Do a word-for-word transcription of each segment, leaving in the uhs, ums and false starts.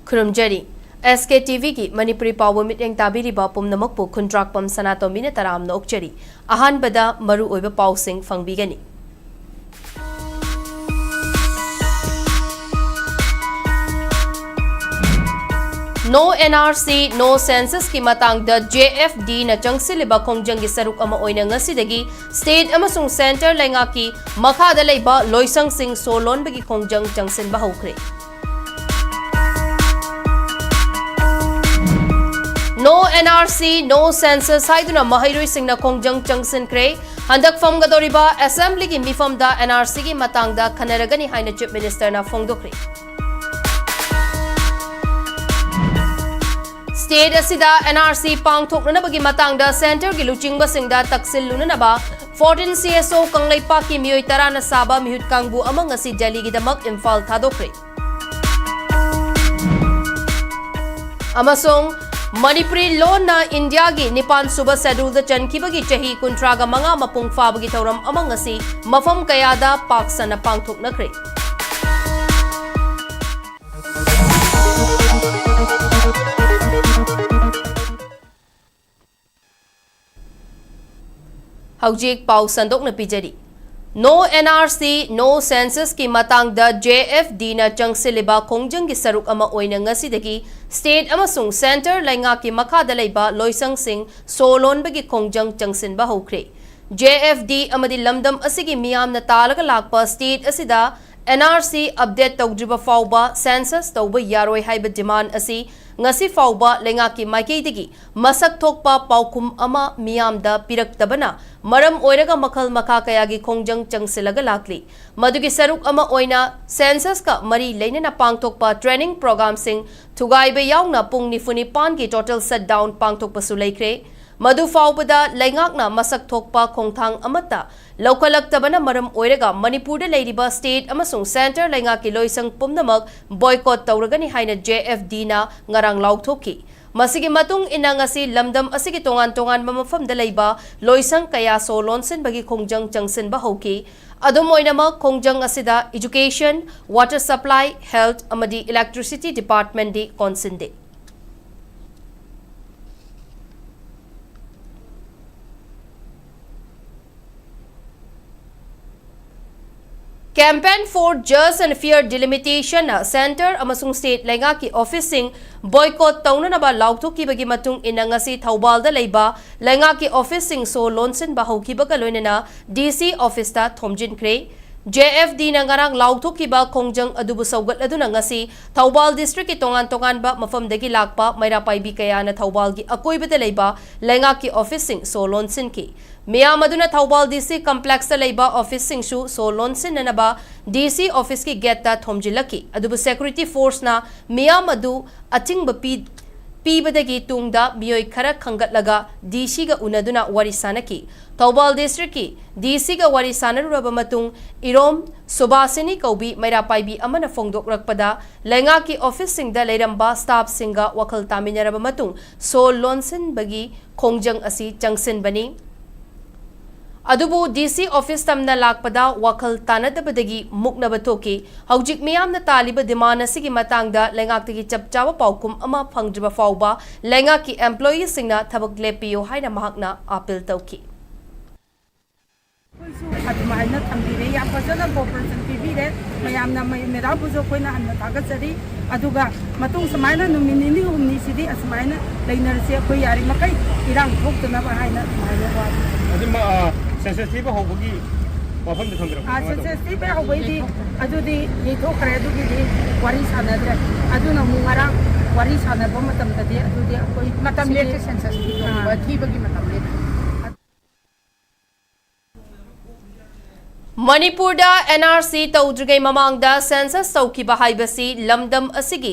ꯈꯨꯔꯨꯝꯖꯔꯤ꯫ ꯑꯦꯁ ꯀꯦ T ꯚꯤꯒꯤ ꯃꯅꯤꯄꯨꯔꯤ ꯄꯥꯎꯕ ꯃꯤꯠꯌꯦꯡ ꯇꯥꯕꯤꯔꯤꯕ ꯄꯨꯝꯅꯃꯛꯄꯨ ꯈꯨꯟꯗ꯭ꯔꯥꯛꯄꯝ ꯁꯅꯥꯇꯣꯝꯕꯤꯅ ꯇꯔꯥꯝꯅ ꯑꯣꯛꯆꯔꯤ꯫ ꯑꯍꯥꯟꯕꯗ ꯃꯔꯨꯑꯣꯏꯕ ꯄꯥꯎꯁꯤꯡ ꯐꯪꯕꯤꯒꯅꯤ꯫ No N R C, No Census ꯀꯤ ꯃꯇꯥꯡꯗ J F D ꯅ ꯆꯪꯁꯤꯜꯂꯤꯕ ꯈꯣꯡꯖꯪꯒꯤ ꯁꯔꯨꯛ ꯑꯃ ꯑꯣꯏꯅ ꯉꯁꯤꯗꯒꯤ state ꯑꯃꯁꯨꯡ centre ꯂꯩꯉꯥꯛꯀꯤ ꯃꯈꯥꯗ ꯂꯩꯕ ꯂꯣꯏꯁꯪꯁꯤꯡ ꯁꯣ ꯂꯣꯟꯕꯒꯤ ꯈꯣꯡꯖꯪ ꯆꯪꯁꯤꯟꯕ ꯍꯧꯈ꯭ꯔꯦ꯫ No N R C, No Census ꯍꯥꯏꯗꯨꯅ ꯃꯍꯩꯔꯣꯏꯁꯤꯡꯅ ꯈꯣꯡꯖꯪ ꯆꯪꯁꯤꯟꯈ꯭ꯔꯦ꯫ ꯍꯟꯗꯛ ꯐꯝꯒꯗꯧꯔꯤꯕ ꯑꯦꯁꯦꯝꯕ꯭ꯂꯤꯒꯤ ꯃꯤꯐꯝꯗ N R C ꯒꯤ ꯃꯇꯥꯡꯗ ꯈꯟꯅꯔꯒꯅꯤ ꯍꯥꯏꯅ Chief Minister ꯅ ꯐꯣꯡꯗꯣꯛꯈ꯭ꯔꯦ꯫ State ꯑꯁꯤꯗ N R C ꯄꯥꯡꯊꯣꯛꯅꯅꯕꯒꯤ ꯃꯇꯥꯡꯗ centre ꯒꯤ ꯂꯨꯆꯤꯡꯕꯁꯤꯡꯗ ꯇꯛꯁꯤꯜꯂꯨꯅꯅꯕ fourteen C S O ꯀꯪꯂꯩꯄꯥꯛꯀꯤ ꯃꯤꯑꯣꯏ ꯇꯔꯥꯅ ꯁꯥꯕ ꯃꯤꯍꯨꯠ ꯀꯥꯡꯕꯨ ꯑꯃ ꯉꯁꯤ ꯗꯦꯜꯂꯤꯒꯤꯗꯃꯛ ꯏꯝꯐꯥꯜ ꯊꯥꯗꯣꯛꯈ꯭ꯔꯦ꯫ ꯑꯃꯁꯨꯡ ꯃꯅꯤꯄꯨꯔꯤ ꯂꯣꯟꯅ ꯏꯟꯗꯤꯌꯥꯒꯤ ꯅꯤꯄꯥꯟ ꯁꯨꯕ schedule ꯗ ꯆꯟꯈꯤꯕꯒꯤ ꯆꯍꯤ ꯀꯨꯟꯊ꯭ꯔꯥꯒ ꯃꯉꯥ ꯃꯄꯨꯡ ꯐꯥꯕꯒꯤ ꯊꯧꯔꯝ ꯑꯃ ꯉꯁꯤ ꯃꯐꯝ ꯀꯌꯥꯗ ꯄꯥꯛ ꯁꯟꯅ ꯄꯥꯡꯊꯣꯛꯅꯈ꯭ꯔꯦ꯫ ꯍꯧꯖꯤꯛ ꯄꯥꯎ ꯁꯟꯗꯣꯛꯅ ꯄꯤꯖꯔꯤ꯫ No N R C, No Census ꯀꯤ ꯃꯇꯥꯡꯗ J F D ꯅ ꯆꯪꯁꯤꯜꯂꯤꯕ ꯈꯣꯡꯖꯪꯒꯤ ꯁꯔꯨꯛ ꯑꯃ ꯑꯣꯏꯅ ꯉꯁꯤꯗꯒꯤ state ꯑꯃꯁꯨꯡ centre ꯂꯩꯉꯥꯛꯀꯤ ꯃꯈꯥꯗ ꯂꯩꯕ ꯂꯣꯏꯁꯪꯁꯤꯡ ꯁꯣ ꯂꯣꯟꯕꯒꯤ ꯈꯣꯡꯖꯪ ꯆꯪꯁꯤꯟꯕ ꯍꯧꯈ꯭ꯔꯦ꯫ J F D ꯑꯃꯗꯤ ꯂꯝꯗꯝ ꯑꯁꯤꯒꯤ ꯃꯤꯌꯥꯝꯅ ꯇꯥꯜꯂꯒ ꯂꯥꯛꯄ state ꯑꯁꯤꯗ N R C update ꯇꯧꯗ꯭ꯔꯤꯕ ꯐꯥꯎꯕ census ꯇꯧꯕ ꯌꯥꯔꯣꯏ ꯍꯥꯏꯕ demand ꯑꯁꯤ ꯉꯁꯤ ꯐꯥꯎꯕ ꯂꯩꯉꯥꯛꯀꯤ ꯃꯥꯏꯀꯩꯗꯒꯤ ꯃꯁꯛ ꯊꯣꯛꯄ ꯄꯥꯎꯈꯨꯝ ꯑꯃ ꯃꯤꯌꯥꯝꯗ ꯄꯤꯔꯛꯇꯕꯅ ꯃꯔꯝ ꯑꯣꯏꯔꯒ ꯃꯈꯜ ꯃꯈꯥ ꯀꯌꯥꯒꯤ ꯈꯣꯡꯖꯪ ꯆꯪꯁꯤꯜꯂꯒ ꯂꯥꯛꯂꯤ꯫ ꯃꯗꯨꯒꯤ ꯁꯔꯨꯛ ꯑꯃ ꯑꯣꯏꯅ census ꯀ ꯃꯔꯤ ꯂꯩꯅꯅ ꯄꯥꯡꯊꯣꯛꯄ training programme ꯁꯤꯡ ꯊꯨꯒꯥꯏꯕ ꯌꯥꯎꯅ ꯄꯨꯡ ꯅꯤꯐꯨ ꯅꯤꯄꯥꯟꯒꯤ total shutdown ꯄꯥꯡꯊꯣꯛꯄꯁꯨ ꯂꯩꯈ꯭ꯔꯦ꯫ ꯃꯗꯨ ꯐꯥꯎꯕꯗ ꯂꯩꯉꯥꯛꯅ ꯃꯁꯛ ꯊꯣꯛꯄ ꯈꯣꯡꯊꯥꯡ ꯑꯃꯠꯇ ꯂꯧꯈꯠꯂꯛꯇꯕꯅ ꯃꯔꯝ ꯑꯣꯏꯔꯒ ꯃꯅꯤꯄꯨꯔꯗ ꯂꯩꯔꯤꯕ state ꯑꯃꯁꯨꯡ centre ꯂꯩꯉꯥꯛꯀꯤ ꯂꯣꯏꯁꯪ ꯄꯨꯝꯅꯃꯛ boycott ꯇꯧꯔꯒꯅꯤ ꯍꯥꯏꯅ J F D ꯅ ꯉꯔꯥꯡ ꯂꯥꯎꯊꯣꯛꯈꯤ꯫ ꯃꯁꯤꯒꯤ ꯃꯇꯨꯡ ꯏꯟꯅ ꯉꯁꯤ ꯂꯝꯗꯝ ꯑꯁꯤꯒꯤ ꯇꯣꯉꯥꯟ ꯇꯣꯉꯥꯟꯕ ꯃꯐꯝꯗ ꯂꯩꯕ ꯂꯣꯏꯁꯪ ꯀꯌꯥ ꯁꯣ ꯂꯣꯟꯁꯤꯟꯕꯒꯤ ꯈꯣꯡꯖꯪ ꯆꯪꯁꯤꯟꯕ ꯍꯧꯈꯤ꯫ ꯑꯗꯨꯝ ꯑꯣꯏꯅꯃꯛ, ꯈꯣꯡꯖꯪ ꯑꯁꯤꯗ Education, Water Supply, Health ꯑꯃꯗꯤ Electricity Departmentꯗꯤ ꯀꯣꯟꯁꯤꯟꯗꯦ꯫ Campaign for Just and Fair Delimitation ꯅ centre ꯑꯃꯁꯨꯡ state ꯂꯩꯉꯥꯛꯀꯤ officeꯁꯤꯡ boycott ꯇꯧꯅꯅꯕ ꯂꯥꯎꯊꯣꯛꯈꯤꯕꯒꯤ ꯃꯇꯨꯡ ꯏꯟꯅ ꯉꯁꯤ ꯊꯧꯕꯥꯜꯗ ꯂꯩꯕ ꯂꯩꯉꯥꯛꯀꯤ officeꯁꯤꯡ ꯁꯣ ꯂꯣꯟꯁꯤꯟꯕ ꯍꯧꯈꯤꯕꯒ ꯂꯣꯏꯅꯅ D C officeꯇ ꯊꯣꯝꯖꯤꯟꯈ꯭ꯔꯦ꯫ J F Dꯅ ꯉꯔꯥꯡ ꯂꯥꯎꯊꯣꯛꯈꯤꯕ ꯈꯣꯡꯖꯪ ꯑꯗꯨꯕꯨ ꯁꯧꯒꯠꯂꯗꯨꯅ ꯉꯁꯤ ꯊꯧꯕꯥꯜ districtꯀꯤ ꯇꯣꯉꯥꯟ ꯇꯣꯉꯥꯟꯕ ꯃꯐꯝꯗꯒꯤ ꯂꯥꯛꯄ ꯃꯩꯔꯥ ꯄꯥꯏꯕꯤ ꯀꯌꯥꯅ ꯊꯧꯕꯥꯜꯒꯤ ꯑꯀꯣꯏꯕꯗ ꯂꯩꯕ ꯂꯩꯉꯥꯛꯀꯤ officeꯁꯤꯡ ꯁꯣ ꯂꯣꯟꯁꯤꯟꯈꯤ꯫ ꯃꯤꯌꯥꯝ ꯑꯗꯨꯅ ꯊꯧꯕꯥꯜ D C complexꯇ ꯂꯩꯕ officeꯁꯤꯡꯁꯨ ꯁꯣ ꯂꯣꯟꯁꯤꯟꯅꯅꯕ D C officeꯀꯤ gateꯇ ꯊꯣꯝꯖꯤꯜꯂꯛꯈꯤ꯫ ꯑꯗꯨꯕꯨ security forceꯅ ꯃꯤꯌꯥꯝ ꯑꯗꯨ ꯑꯊꯤꯡꯕ ꯄꯤ-, ꯄꯤꯕꯗꯒꯤ ꯇꯨꯡꯗ ꯃꯤꯑꯣꯏ ꯈꯔ ꯈꯟꯒꯠꯂꯒ D Cꯒ ꯎꯅꯗꯨꯅ ꯋꯥꯔꯤ ꯁꯥꯅꯈꯤ꯫ ꯊꯧꯕꯥꯜ districtꯀꯤ D Cꯒ ꯋꯥꯔꯤ ꯁꯥꯅꯔꯨꯔꯕ ꯃꯇꯨꯡ ꯏꯔꯣꯝ ꯁꯨꯕꯥꯁꯤꯅꯤ ꯀꯧꯕꯤ ꯃꯩꯔꯥ ꯄꯥꯏꯕꯤ ꯑꯃꯅ ꯐꯣꯡꯗꯣꯛꯂꯛꯄꯗ, ꯂꯩꯉꯥꯛꯀꯤ officeꯁꯤꯡꯗ ꯂꯩꯔꯝꯕ staffꯁꯤꯡꯒ ꯋꯥꯈꯜ ꯇꯥꯃꯤꯟꯅꯔꯕ ꯃꯇꯨꯡ ꯁꯣ ꯂꯣꯟꯁꯤꯟꯕꯒꯤ ꯈꯣꯡꯖꯪ ꯑꯁꯤ ꯆꯪꯁꯤꯟꯕꯅꯤ꯫ ꯑꯗꯨꯕꯨ D C office ꯇꯝꯅ ꯂꯥꯛꯄꯗ ꯋꯥꯈꯜ ꯇꯥꯅꯗꯕꯗꯒꯤ ꯃꯨꯛꯅꯕ ꯊꯣꯛꯈꯤ꯫ ꯍꯧꯖꯤꯛ ꯃꯤꯌꯥꯝꯅ ꯇꯥꯜꯂꯤꯕ demand ꯑꯁꯤꯒꯤ ꯃꯇꯥꯡꯗ ꯂꯩꯉꯥꯛꯇꯒꯤ ꯆꯞ ꯆꯥꯕ ꯄꯥꯎꯈꯨꯝ ꯑꯃ ꯐꯪꯗ꯭ꯔꯤꯕ ꯐꯥꯎꯕ ꯂꯩꯉꯥꯛꯀꯤ employeeꯁꯤꯡꯅ ꯊꯕꯛ ꯂꯦꯞꯄꯤꯌꯨ ꯍꯥꯏꯅ ꯃꯍꯥꯛꯅ appeal ꯇꯧꯈꯤ꯫ ꯑꯩꯈꯣꯏꯁꯨ ꯑꯗꯨꯃꯥꯏꯅ ꯊꯝꯕꯤꯔꯦ, ꯌꯥꯝ ꯐꯖꯅ cooperation ꯄꯤꯕꯤꯔꯦ꯫ ꯃꯌꯥꯝꯅ ꯃꯩ-, ꯃꯦꯗꯥꯝꯕꯨꯁꯨ ꯑꯩꯈꯣꯏꯅ ꯍꯟꯅ ꯊꯥꯒꯠꯆꯔꯤ꯫ ꯑꯗꯨꯒ ꯃꯇꯨꯡ ꯁꯨꯃꯥꯏꯅ ꯅꯨꯃꯤꯠ ꯅꯤꯅꯤ ꯍꯨꯝꯅꯤꯁꯤꯗꯤ ꯑꯁꯨꯃꯥꯏꯅ ꯂꯩꯅꯔꯁꯦ, ꯑꯩꯈꯣꯏ ꯌꯥꯔꯤꯃꯈꯩ ꯏꯔꯥꯡ ꯊꯣꯛꯇꯅꯕ ꯍꯥꯏꯅ ꯑꯗꯨꯃꯥꯏꯅ ꯋꯥ ꯑꯗꯨ ꯃ-, ꯑ, census ꯊꯤꯕ ꯍꯧꯕꯒꯤ ꯋꯥꯐꯝꯗ ꯊꯝꯕꯤꯔꯛꯄ ꯑꯥ, ꯀꯃꯥꯏꯅ ꯇꯧꯕ? Census ꯊꯤꯕ ꯍꯧꯕꯩꯗꯤ ꯑꯗꯨꯗꯤ ꯌꯩꯊꯣꯛꯈ꯭ꯔꯦ, ꯑꯗꯨꯒꯤꯗꯤ ꯋꯥꯔꯤ ꯁꯥꯟꯅꯗ꯭ꯔꯦ꯫ ꯑꯗꯨꯅ ꯑꯃꯨꯛ ꯉꯔꯥꯡ ꯋꯥꯔꯤ ꯁꯥꯟꯅꯕ ꯃꯇꯝꯗꯗꯤ ꯑꯗꯨꯗꯤ ꯑꯩꯈꯣꯏ ꯃꯇꯝ ꯁꯤꯗꯤ ꯂꯦꯞꯇꯦ, census ꯊꯤꯕ ꯑꯥ꯫ ꯊꯤꯕꯒꯤ ꯃꯇꯝ ꯂꯦꯞꯇꯦ꯫ ꯃꯅꯤꯄꯨꯔꯗ N R C ꯇꯧꯗ꯭ꯔꯤꯉꯩ ꯃꯃꯥꯡꯗ census ꯇꯧꯈꯤꯕ ꯍꯥꯏꯕꯁꯤ ꯂꯝꯗꯝ ꯑꯁꯤꯒꯤ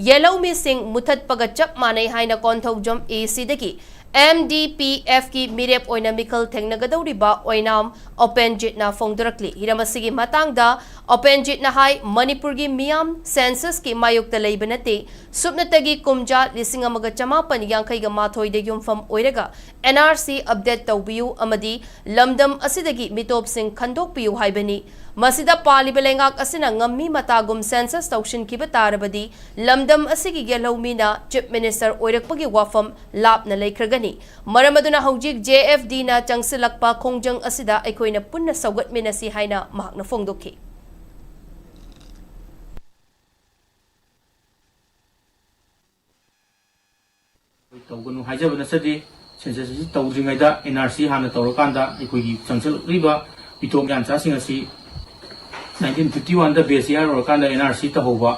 ꯌꯦꯜꯍꯧꯃꯤꯁꯤꯡ ꯃꯨꯊꯠꯄꯒ ꯆꯞ ꯃꯥꯟꯅꯩ ꯍꯥꯏꯅ ꯀꯣꯟꯊꯧꯖꯝ A Cꯗꯒꯤ ꯑꯦꯝ ꯗꯤ ꯄꯤ ꯑꯦꯐꯀꯤ ꯃꯤꯔꯦꯞ ꯑꯣꯏꯅ ꯃꯤꯈꯜ ꯊꯦꯡꯅꯒꯗꯧꯔꯤꯕ ꯑꯣꯏꯅꯥꯝ ꯎꯄꯦꯟꯖꯤꯠꯅ ꯐꯣꯡꯗꯣꯔꯛꯂꯤ꯫ ꯍꯤꯔꯝ ꯑꯁꯤꯒꯤ ꯃꯇꯥꯡꯗ ꯎꯄꯦꯟꯖꯤꯠꯅ ꯍꯥꯏ, ꯃꯅꯤꯄꯨꯔꯒꯤ ꯃꯤꯌꯥꯝ ꯁꯦꯟꯁꯁꯀꯤ ꯃꯥꯌꯣꯛꯇ ꯂꯩꯕ ꯅꯠꯇꯦ꯫ ꯁꯨꯞꯅꯇꯒꯤ ꯀꯨꯝꯖꯥ ꯂꯤꯁꯤꯡ ꯑꯃꯒ ꯆꯃꯥꯄꯟ ꯌꯥꯡꯈꯩꯒ ꯃꯥꯊꯣꯏꯗ ꯌꯨꯝꯐꯝ ꯑꯣꯏꯔꯒ ꯑꯦꯟ ꯑꯥꯔ ꯁꯤ ꯑꯞꯗꯦꯠ ꯇꯧꯕꯤꯌꯨ ꯑꯃꯗꯤ ꯂꯝꯗꯝ ꯑꯁꯤꯗꯒꯤ ꯃꯤꯇꯣꯞꯁꯤꯡ ꯈꯟꯗꯣꯛꯄꯤꯌꯨ ꯍꯥꯏꯕꯅꯤ꯫ ꯃꯁꯤꯗ ꯄꯥꯜꯂꯤꯕ ꯂꯩꯉꯥꯛ ꯑꯁꯤꯅ ꯉꯝꯃꯤ ꯃꯇꯥꯒꯨꯝ ꯁꯦꯟꯁꯁ ꯇꯧꯁꯤꯟꯈꯤꯕ ꯇꯥꯔꯕꯗꯤ ꯂꯝꯗꯝ ꯑꯁꯤꯒꯤ ꯌꯦꯜꯍꯧꯃꯤꯅ ꯆꯤꯐ ꯃꯤꯅꯤꯁꯇꯔ ꯑꯣꯏꯔꯛꯄꯒꯤ ꯋꯥꯐꯝ ꯂꯥꯞꯅ ꯂꯩꯈ꯭ꯔꯒꯅꯤ꯫ ꯃꯔꯝ ꯑꯗꯨꯅ ꯍꯧꯖꯤꯛ ꯖꯦ ꯑꯦꯐ ꯗꯤꯅ ꯆꯪꯁꯤꯜꯂꯛꯄ ꯈꯣꯡꯖꯪ ꯑꯁꯤꯗ ꯑꯩꯈꯣꯏꯅ ꯄꯨꯟꯅ ꯁꯧꯒꯠꯃꯤꯟꯅꯁꯤ ꯍꯥꯏꯅ ꯃꯍꯥꯛꯅ ꯐꯣꯡꯗꯣꯛꯈꯤ꯫ ꯇꯧꯒꯅꯨ ꯍꯥꯏꯖꯕ ꯅꯠꯆꯗꯦ꯫ ꯁꯦꯟꯁꯁ ꯑꯁꯤ ꯇꯧꯗ꯭ꯔꯤꯉꯩꯗ ꯑꯦꯟ ꯑꯥꯔ ꯁꯤ ꯍꯥꯟꯅ ꯇꯧꯔꯀꯥꯟꯗ ꯑꯩꯈꯣꯏꯒꯤ ꯆꯪꯁꯤꯜꯂꯛꯂꯤꯕ ꯃꯤꯇꯣꯞ ꯃꯌꯥꯟꯆꯥꯁꯤꯡ ꯑꯁꯤ ꯅꯥꯏꯟꯇꯤꯟ ꯐꯤꯐꯇꯤ ꯋꯥꯟꯗ ꯕꯦꯁ ꯏꯌꯥꯔ ꯑꯣꯏꯔꯀꯥꯟꯗ ꯑꯦꯟ ꯑꯥꯔ ꯁꯤ ꯇꯧꯍꯧꯕ,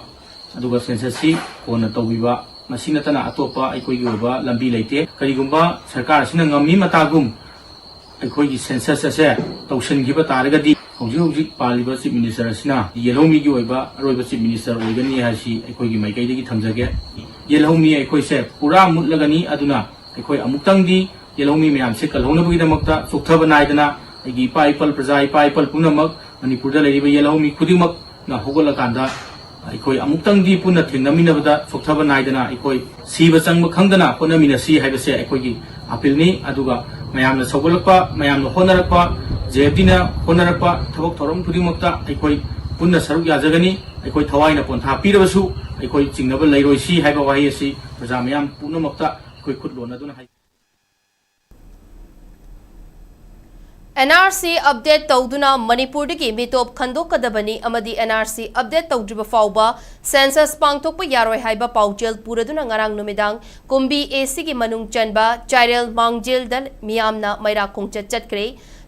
ꯑꯗꯨꯒ ꯁꯦꯟꯁꯁꯁꯤ ꯀꯣꯟꯅ ꯇꯧꯕꯤꯕ, ꯃꯁꯤ ꯅꯠꯇꯅ ꯑꯇꯣꯞꯄ ꯑꯩꯈꯣꯏꯒꯤ ꯑꯣꯏꯕ ꯂꯝꯕꯤ ꯂꯩꯇꯦ꯫ ꯀꯔꯤꯒꯨꯝꯕ ꯁꯔꯀꯥꯔ ꯑꯁꯤꯅ ꯉꯝꯃꯤ ꯃꯇꯥꯒꯨꯝ ꯑꯩꯈꯣꯏꯒꯤ ꯁꯦꯟꯁꯁ ꯑꯁꯦ ꯇꯧꯁꯤꯟꯈꯤꯕ ꯇꯥꯔꯒꯗꯤ ꯍꯧꯖꯤꯛ ꯍꯧꯖꯤꯛ ꯄꯥꯜꯂꯤꯕ ꯆꯤꯐ ꯃꯤꯅꯤꯁꯇꯔ ꯑꯁꯤꯅ ꯌꯦꯜꯍꯧꯃꯤꯒꯤ ꯑꯣꯏꯕ ꯑꯔꯣꯏꯕ ꯆꯤꯐ ꯃꯤꯅꯤꯁꯇꯔ ꯑꯣꯏꯒꯅꯤ ꯍꯥꯏꯁꯤ ꯑꯩꯈꯣꯏꯒꯤ ꯃꯥꯏꯀꯩꯗꯒꯤ ꯊꯝꯖꯒꯦ꯫ ꯌꯦꯜꯍꯧꯃꯤ ꯑꯩꯈꯣꯏꯁꯦ ꯄꯨꯔꯥ ꯃꯨꯠꯂꯒꯅꯤ꯫ ꯑꯗꯨꯅ ꯑꯩꯈꯣꯏ ꯑꯃꯨꯛꯇꯪꯗꯤ ꯌꯦꯜꯍꯧꯃꯤ ꯃꯌꯥꯝꯁꯦ ꯀꯜꯍꯧꯅꯕꯒꯤꯗꯃꯛꯇ ꯆꯣꯛꯊꯕ ꯅꯥꯏꯗꯅ ꯑꯩꯒꯤ ꯏꯄꯥ ꯏꯄꯜ, ꯄ꯭ꯔꯖꯥ ꯏꯄꯥ ꯏꯄꯜ ꯄꯨꯝꯅꯃꯛ, ꯃꯅꯤꯄꯨꯔꯗ ꯂꯩꯔꯤꯕ ꯌꯦꯜꯍꯧꯃꯤ ꯈꯨꯗꯤꯡꯃꯛꯅ ꯍꯧꯒꯠꯂꯀꯥꯟꯗ ꯑꯩꯈꯣꯏ ꯑꯃꯨꯛꯇꯪꯗꯤ ꯄꯨꯟꯅ ꯊꯦꯡꯅꯃꯤꯟꯅꯕꯗ ꯆꯣꯛꯊꯕ ꯅꯥꯏꯗꯅ ꯑꯩꯈꯣꯏ ꯁꯤꯕ ꯆꯪꯕ ꯈꯪꯗꯅ ꯍꯣꯠꯅꯃꯤꯟꯅꯁꯤ ꯍꯥꯏꯕꯁꯦ ꯑꯩꯈꯣꯏꯒꯤ ꯑꯄꯤꯜꯅꯤ꯫ ꯑꯗꯨꯒ ꯃꯌꯥꯝꯅ ꯁꯧꯒꯠꯂꯛꯄ, ꯃꯌꯥꯝꯅ ꯍꯣꯠꯅꯔꯛꯄ, ꯖꯦ ꯑꯦꯐ ꯗꯤꯅ ꯍꯣꯠꯅꯔꯛꯄ ꯊꯕꯛ ꯊꯧꯔꯝ ꯈꯨꯗꯤꯡꯃꯛꯇ ꯑꯩꯈꯣꯏ ꯄꯨꯟꯅ ꯁꯔꯨꯛ ꯌꯥꯖꯒꯅꯤ꯫ ꯑꯩꯈꯣꯏ ꯊꯋꯥꯏꯅ ꯄꯣꯟꯊꯥ ꯄꯤꯔꯕꯁꯨ ꯑꯩꯈꯣꯏ ꯆꯤꯡꯅꯕ ꯂꯩꯔꯣꯏꯁꯤ ꯍꯥꯏꯕ ꯋꯥꯍꯩ ꯑꯁꯤ ꯄ꯭ꯔꯖꯥ ꯃꯌꯥꯝ ꯄꯨꯝꯅꯃꯛꯇ ꯑꯩꯈꯣꯏ ꯈꯨꯠ ꯂꯣꯟꯅꯗꯨꯅ ꯍꯥꯏ꯫ ꯑꯦꯟ ꯑꯥꯔ ꯁꯤ ꯑꯞꯗꯦꯠ ꯇꯧꯗꯨꯅ ꯃꯅꯤꯄꯨꯔꯗꯒꯤ ꯃꯤꯇꯣꯞ ꯈꯟꯗꯣꯛꯀꯗꯕꯅꯤ ꯑꯃꯗꯤ ꯑꯦꯟ ꯑꯥꯔ ꯁꯤ ꯑꯞꯗꯦꯠ ꯇꯧꯗ꯭ꯔꯤꯕ ꯐꯥꯎꯕ ꯁꯦꯟꯁꯁ ꯄꯥꯡꯊꯣꯛꯄ ꯌꯥꯔꯣꯏ ꯍꯥꯏꯕ ꯄꯥꯎꯖꯦꯜ ꯄꯨꯔꯗꯨꯅ ꯉꯔꯥꯡ ꯅꯨꯃꯤꯗꯥꯡ ꯀꯨꯝꯕꯤ ꯑꯦ ꯁꯤꯒꯤ ꯃꯅꯨꯡ ꯆꯟꯕ ꯆꯥꯏꯔꯦꯜ ꯃꯥꯡꯖꯦꯜꯗ ꯃꯤꯌꯥꯝꯅ ꯃꯩꯔꯥ ꯈꯣꯡꯆꯠ ꯆꯠꯈ꯭ꯔꯦ꯫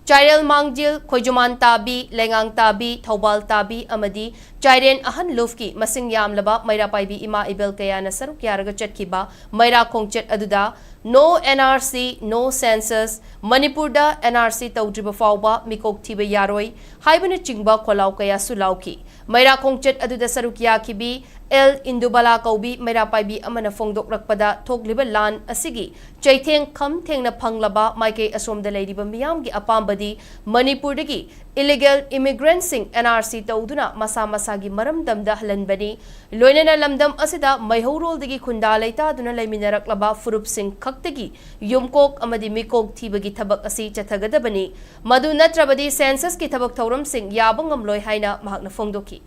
ꯆꯥꯏꯔꯦꯜ ꯃꯥꯡꯖꯦꯜ, ꯈꯣꯏꯖꯨꯃꯥꯟ ꯇꯥꯕꯤ, ꯂꯩꯉꯥꯡ ꯇꯥꯕꯤ, ꯊꯧꯕꯥꯜ ꯇꯥꯕꯤ ꯑꯃꯗꯤ ꯆꯥꯏꯔꯦꯟ ꯑꯍꯟ ꯂꯨꯞꯀꯤ ꯃꯁꯤꯡ ꯌꯥꯝꯂꯕ ꯃꯩꯔꯥ ꯄꯥꯏꯕꯤ ꯏꯃꯥ ꯏꯕꯦꯜ ꯀꯌꯥꯅ ꯁꯔꯨꯛ ꯌꯥꯔꯒ ꯆꯠꯈꯤꯕ ꯃꯩꯔꯥ ꯈꯣꯡꯆꯠ ꯑꯗꯨꯗ No N R C, no census, ꯃꯅꯤꯄꯨꯔꯗ N R C ꯇꯧꯗ꯭ꯔꯤꯕ ꯐꯥꯎꯕ ꯃꯤꯀꯣꯛ ꯊꯤꯕ ꯌꯥꯔꯣꯏ ꯍꯥꯏꯕꯅꯆꯤꯡꯕ ꯈꯣꯜꯂꯥꯎ ꯀꯌꯥꯁꯨ ꯂꯥꯎꯈꯤ꯫ ꯃꯩꯔꯥ ꯈꯣꯡꯆꯠ ꯑꯗꯨꯗ ꯁꯔꯨꯛ ꯌꯥꯈꯤꯕꯤ ꯑꯦꯜ ꯏꯟꯗꯨꯕꯂꯥ ꯀꯧꯕꯤ ꯃꯩꯔꯥ ꯄꯥꯏꯕꯤ ꯑꯃꯅ ꯐꯣꯡꯗꯣꯛꯂꯛꯄꯗ, ꯊꯣꯛꯂꯤꯕ ꯂꯥꯟ ꯑꯁꯤꯒꯤ ꯆꯩꯊꯦꯡ ꯈꯝ ꯊꯦꯡꯅ ꯐꯪꯂꯕ ꯃꯥꯏꯀꯩ ꯑꯁꯣꯝꯗ ꯂꯩꯔꯤꯕ ꯃꯤꯌꯥꯝꯒꯤ ꯑꯄꯥꯝꯕꯗꯤ ꯃꯅꯤꯄꯨꯔꯗꯒꯤ illegal immigrantꯁꯤꯡ N R C ꯇꯧꯗꯨꯅ ꯃꯁꯥ ꯃꯁꯥꯒꯤ ꯃꯔꯝꯗꯝꯗ ꯍꯜꯍꯟꯕꯅꯤ꯫ ꯂꯣꯏꯅꯅ ꯂꯝꯗꯝ ꯑꯁꯤꯗ ꯃꯩꯍꯧꯔꯣꯜꯗꯒꯤ ꯈꯨꯟꯗꯥ ꯂꯩꯇꯥꯗꯨꯅ ꯂꯩꯃꯤꯟꯅꯔꯛꯂꯕ ꯐꯨꯔꯨꯞꯁꯤꯡ ꯈꯛꯇꯒꯤ ꯌꯨꯝꯀꯣꯛ ꯑꯃꯗꯤ ꯃꯤꯀꯣꯛ ꯊꯤꯕꯒꯤ ꯊꯕꯛ ꯑꯁꯤ ꯆꯠꯊꯒꯗꯕꯅꯤ꯫ ꯃꯗꯨ ꯅꯠꯇ꯭ꯔꯕꯗꯤ censusꯀꯤ ꯊꯕꯛ ꯊꯧꯔꯝꯁꯤꯡ ꯌꯥꯕ ꯉꯝꯂꯣꯏ ꯍꯥꯏꯅ ꯃꯍꯥꯛꯅ ꯐꯣꯡꯗꯣꯛꯈꯤ꯫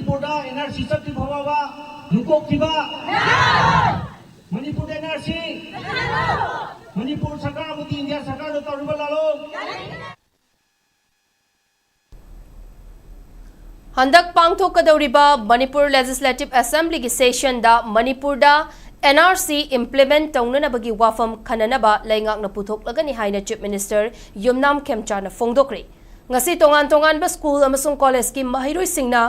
ꯃꯅꯤꯄꯨꯔꯗ N R C ꯆꯠꯇ꯭ꯔꯤ ꯐꯥꯎꯕ ꯌꯨꯝꯀꯣꯛ ꯊꯤꯕ꯫ ꯃꯅꯤꯄꯨꯔꯗ N R C꯫ ꯃꯅꯤꯄꯨꯔ ꯁꯔꯀꯥꯔ ꯑꯃꯗꯤ ꯏꯟꯗꯤꯌꯥ ꯁꯔꯀꯥꯔꯅ ꯇꯧꯔꯤꯕ ꯂꯥꯂꯣꯡ꯫ ꯍꯟꯗꯛ ꯄꯥꯡꯊꯣꯛꯀꯗꯧꯔꯤꯕ ꯃꯅꯤꯄꯨꯔ Legislative Assemblyꯒꯤ sessionꯗ ꯃꯅꯤꯄꯨꯔꯗ N R C implement ꯇꯧꯅꯅꯕꯒꯤ ꯋꯥꯐꯝ ꯈꯟꯅꯅꯕ ꯂꯩꯉꯥꯛꯅ ꯄꯨꯊꯣꯛꯂꯒꯅꯤ ꯍꯥꯏꯅ Chief Minister ꯌꯨꯝꯅꯥꯝ ꯈꯦꯝꯆꯥꯅ ꯐꯣꯡꯗꯣꯛꯈ꯭ꯔꯦ꯫ ꯉꯁꯤ ꯇꯣꯉꯥꯟ ꯇꯣꯉꯥꯟꯕ school ꯑꯃꯁꯨꯡ collegeꯀꯤ ꯃꯍꯩꯔꯣꯏꯁꯤꯡꯅ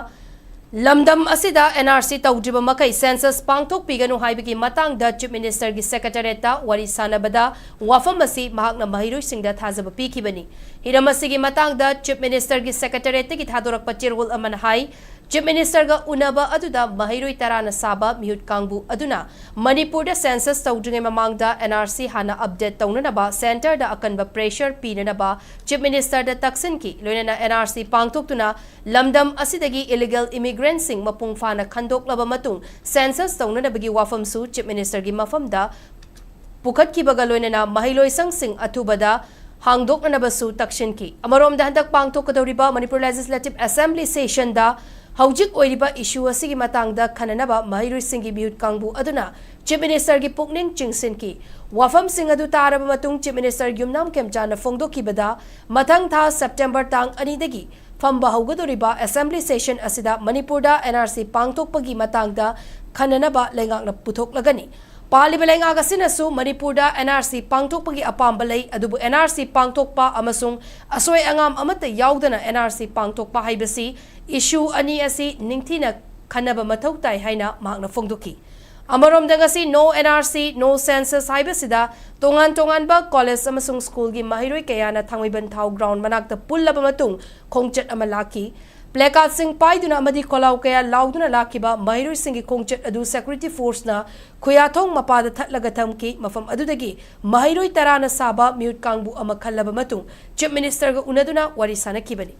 ꯂꯝꯗꯝ ꯑꯁꯤꯗ N R C ꯇꯧꯗ꯭ꯔꯤꯕ ꯃꯈꯩ census ꯄꯥꯡꯊꯣꯛꯄꯤꯒꯅꯨ ꯍꯥꯏꯕꯒꯤ ꯃꯇꯥꯡꯗ Chief Ministerꯒꯤ secretariatꯇ ꯋꯥꯔꯤ ꯁꯥꯟꯅꯕꯗ ꯋꯥꯐꯝ ꯑꯁꯤ ꯃꯍꯥꯛꯅ ꯃꯍꯩꯔꯣꯏꯁꯤꯡꯗ ꯊꯥꯖꯕ ꯄꯤꯈꯤꯕꯅꯤ꯫ ꯍꯤꯔꯝ ꯑꯁꯤꯒꯤ ꯃꯇꯥꯡꯗ Chief Ministerꯒꯤ secretariatꯇꯒꯤ ꯊꯥꯗꯣꯔꯛꯄ ꯆꯦꯔꯣꯜ ꯑꯃꯅ ꯍꯥꯏ, Chief Ministerꯒ ꯎꯅꯕ ꯑꯗꯨꯗ ꯃꯍꯩꯔꯣꯏ ꯇꯔꯥꯅ ꯁꯥꯕ ꯃꯤꯍꯨꯠ ꯀꯥꯡꯕꯨ ꯑꯗꯨꯅ ꯃꯅꯤꯄꯨꯔꯗ census ꯇꯧꯗ꯭ꯔꯤꯉꯩ ꯃꯃꯥꯡꯗ N R C ꯍꯥꯟꯅ update ꯇꯧꯅꯅꯕ centreꯗ ꯑꯀꯟꯕ pressure ꯄꯤꯅꯅꯕ Chief Ministerꯗ ꯇꯛꯁꯤꯟꯈꯤ꯫ ꯂꯣꯏꯅꯅ N R C ꯄꯥꯡꯊꯣꯛꯇꯨꯅ ꯂꯝꯗꯝ ꯑꯁꯤꯗꯒꯤ illegal immigrantꯁꯤꯡ ꯃꯄꯨꯡ ꯐꯥꯅ ꯈꯟꯗꯣꯛꯂꯕ ꯃꯇꯨꯡ census ꯇꯧꯅꯅꯕꯒꯤ ꯋꯥꯐꯝꯁꯨ Chief Ministerꯒꯤ ꯃꯐꯝꯗ ꯄꯨꯈꯠꯈꯤꯕꯒ ꯂꯣꯏꯅꯅ ꯃꯍꯩꯂꯣꯏꯁꯪꯁꯤꯡ ꯑꯊꯨꯕꯗ ꯍꯥꯡꯗꯣꯛꯅꯅꯕꯁꯨ ꯇꯛꯁꯤꯟꯈꯤ꯫ ꯑꯃꯔꯣꯝꯗ ꯍꯟꯗꯛ ꯄꯥꯡꯊꯣꯛꯀꯗꯧꯔꯤꯕ ꯃꯅꯤꯄꯨꯔ Legislative Assembly sessionꯗ ꯍꯧꯖꯤꯛ ꯑꯣꯏꯔꯤꯕ issue ꯑꯁꯤꯒꯤ ꯃꯇꯥꯡꯗ ꯈꯟꯅꯅꯕ ꯃꯍꯩꯔꯣꯏꯁꯤꯡꯒꯤ ꯃꯤꯍꯨꯠ ꯀꯥꯡꯕꯨ ꯑꯗꯨꯅ Chief Ministerꯒꯤ ꯄꯨꯛꯅꯤꯡ ꯆꯤꯡꯁꯤꯟꯈꯤ꯫ ꯋꯥꯐꯝꯁꯤꯡ ꯑꯗꯨ ꯇꯥꯔꯕ ꯃꯇꯨꯡ Chief Minister ꯌꯨꯝꯅꯥꯝ ꯈꯦꯝꯆꯥꯅ ꯐꯣꯡꯗꯣꯛꯈꯤꯕꯗ, ꯃꯊꯪ ꯊꯥ September ꯇꯥꯡ ꯑꯅꯤꯗꯒꯤ ꯐꯝꯕ ꯍꯧꯒꯗꯧꯔꯤꯕ assembly session ꯑꯁꯤꯗ ꯃꯅꯤꯄꯨꯔꯗ N R C ꯄꯥꯡꯊꯣꯛꯄꯒꯤ ꯃꯇꯥꯡꯗ ꯈꯟꯅꯅꯕ ꯂꯩꯉꯥꯛꯅ ꯄꯨꯊꯣꯛꯂꯒꯅꯤ꯫ ꯄꯥꯜꯂꯤꯕ ꯂꯩꯉꯥꯛ ꯑꯁꯤꯅꯁꯨ ꯃꯅꯤꯄꯨꯔꯗ N R C ꯄꯥꯡꯊꯣꯛꯄꯒꯤ ꯑꯄꯥꯝꯕ ꯂꯩ, ꯑꯗꯨꯕꯨ N R C ꯄꯥꯡꯊꯣꯛꯄ ꯑꯃꯁꯨꯡ ꯑꯁꯣꯏ ꯑꯉꯥꯝ ꯑꯃꯠꯇ ꯌꯥꯎꯗꯅ N R C ꯄꯥꯡꯊꯣꯛꯄ ꯍꯥꯏꯕꯁꯤ issue ꯑꯅꯤ ꯑꯁꯤ ꯅꯤꯡꯊꯤꯅ ꯈꯟꯅꯕ ꯃꯊꯧ ꯇꯥꯏ ꯍꯥꯏꯅ ꯃꯍꯥꯛꯅ ꯐꯣꯡꯗꯣꯛꯈꯤ꯫ ꯑꯃꯔꯣꯝꯗ, ꯉꯁꯤ No N R C, No Census ꯍꯥꯏꯕꯁꯤꯗ ꯇꯣꯉꯥꯟ ꯇꯣꯉꯥꯟꯕ college ꯑꯃꯁꯨꯡ schoolꯒꯤ ꯃꯍꯩꯔꯣꯏ ꯀꯌꯥꯅ ꯊꯥꯡꯃꯩꯕꯟ ꯊꯥꯎ ground ꯃꯅꯥꯛꯇ ꯄꯨꯜꯂꯕ ꯃꯇꯨꯡ ꯈꯣꯡꯆꯠ ꯑꯃ ꯂꯥꯛꯈꯤ꯫ Placardꯁꯤꯡ ꯄꯥꯏꯗꯨꯅ ꯑꯃꯗꯤ ꯈꯣꯜꯂꯥꯎ ꯀꯌꯥ ꯂꯥꯎꯗꯨꯅ ꯂꯥꯛꯈꯤꯕ ꯃꯍꯩꯔꯣꯏꯁꯤꯡꯒꯤ ꯈꯣꯡꯆꯠ ꯑꯗꯨ security forceꯅ ꯈꯨꯌꯥꯊꯣꯡ ꯃꯄꯥꯗ ꯊꯠꯂꯒ ꯊꯝꯈꯤ꯫ ꯃꯐꯝ ꯑꯗꯨꯗꯒꯤ ꯃꯍꯩꯔꯣꯏ ꯇꯔꯥꯅ ꯁꯥꯕ ꯃꯤꯍꯨꯠ ꯀꯥꯡꯕꯨ ꯑꯃ ꯈꯜꯂꯕ ꯃꯇꯨꯡ Chief Ministerꯒ ꯎꯅꯗꯨꯅ ꯋꯥꯔꯤ ꯁꯥꯅꯈꯤꯕꯅꯤ꯫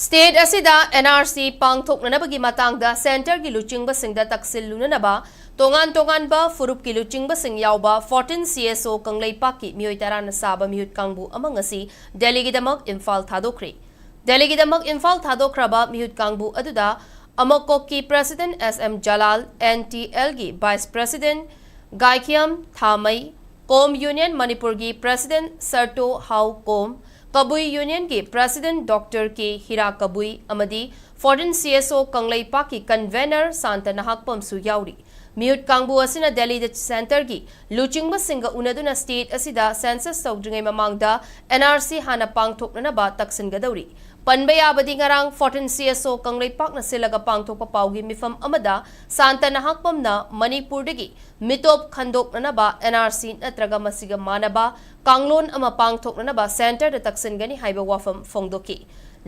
State ꯑꯁꯤꯗ N R C ꯄꯥꯡꯊꯣꯛꯅꯅꯕꯒꯤ ꯃꯇꯥꯡꯗ centreꯒꯤ ꯂꯨꯆꯤꯡꯕꯁꯤꯡꯗ ꯇꯛꯁꯤꯜꯂꯨꯅꯅꯕ ꯇꯣꯉꯥꯟ ꯇꯣꯉꯥꯟꯕ ꯐꯨꯔꯨꯞꯀꯤ ꯂꯨꯆꯤꯡꯕꯁꯤꯡ ꯌꯥꯎꯕ fourteen C S O ꯀꯪꯂꯩꯄꯥꯛꯀꯤ ꯃꯤꯑꯣꯏ ꯇꯔꯥꯅ ꯁꯥꯕ ꯃꯤꯍꯨꯠ ꯀꯥꯡꯕꯨ ꯑꯃ ꯉꯁꯤ ꯗꯦꯜꯂꯤꯒꯤꯗꯃꯛ ꯏꯝꯐꯥꯜ ꯊꯥꯗꯣꯛꯈ꯭ꯔꯦ꯫ ꯗꯦꯜꯂꯤꯒꯤꯗꯃꯛ ꯏꯝꯐꯥꯜ ꯊꯥꯗꯣꯛꯈ꯭ꯔꯕ ꯃꯤꯍꯨꯠ ꯀꯥꯡꯕꯨ ꯑꯗꯨꯗ ꯑꯃꯀꯣꯛꯀꯤ President S M Jalal, N T Lꯒꯤ Vice President ꯒꯥꯏꯈꯤꯌꯝ ꯊꯥꯃꯩ, ꯀꯣꯝ Union ꯃꯅꯤꯄꯨꯔꯒꯤ President ꯁꯔꯇꯣ ꯍꯥꯎ ꯀꯣꯝ, ꯀꯕꯨꯏ Unionꯒꯤ President Doctor K ꯍꯤꯔꯥ ꯀꯕꯨꯏ ꯑꯃꯗꯤ fourteen C S O ꯀꯪꯂꯩꯄꯥꯛꯀꯤ convener ꯁꯥꯟꯇ ꯅꯍꯥꯛꯄꯝꯁꯨ ꯌꯥꯎꯔꯤ꯫ ꯃꯤꯍꯨꯠ ꯀꯥꯡꯕꯨ ꯑꯁꯤꯅ ꯗꯦꯜꯂꯤꯗ centreꯒꯤ ꯂꯨꯆꯤꯡꯕꯁꯤꯡꯒ ꯎꯅꯗꯨꯅ state ꯑꯁꯤꯗ census ꯇꯧꯗ꯭ꯔꯤꯉꯩ ꯃꯃꯥꯡꯗ N R C ꯍꯥꯟꯅ ꯄꯥꯡꯊꯣꯛꯅꯅꯕ ꯇꯛꯁꯤꯟꯒꯗꯧꯔꯤ꯫ ꯄꯟꯕ ꯌꯥꯕꯗꯤ, ꯉꯔꯥꯡ fourteen C S O ꯀꯪꯂꯩꯄꯥꯛꯅ ꯁꯤꯜꯂꯒ ꯄꯥꯡꯊꯣꯛꯄ ꯄꯥꯎꯒꯤ ꯃꯤꯐꯝ ꯑꯃꯗ ꯁꯥꯟꯇ ꯅꯍꯥꯛꯄꯝꯅ ꯃꯅꯤꯄꯨꯔꯗꯒꯤ ꯃꯤꯇꯣꯞ ꯈꯟꯗꯣꯛꯅꯅꯕ N R C ꯅꯠꯇ꯭ꯔꯒ ꯃꯁꯤꯒ ꯃꯥꯟꯅꯕ ꯀꯥꯡꯂꯣꯟ ꯑꯃ ꯄꯥꯡꯊꯣꯛꯅꯅꯕ centreꯗ ꯇꯛꯁꯤꯟꯒꯅꯤ ꯍꯥꯏꯕ ꯋꯥꯐꯝ ꯐꯣꯡꯗꯣꯛꯈꯤ꯫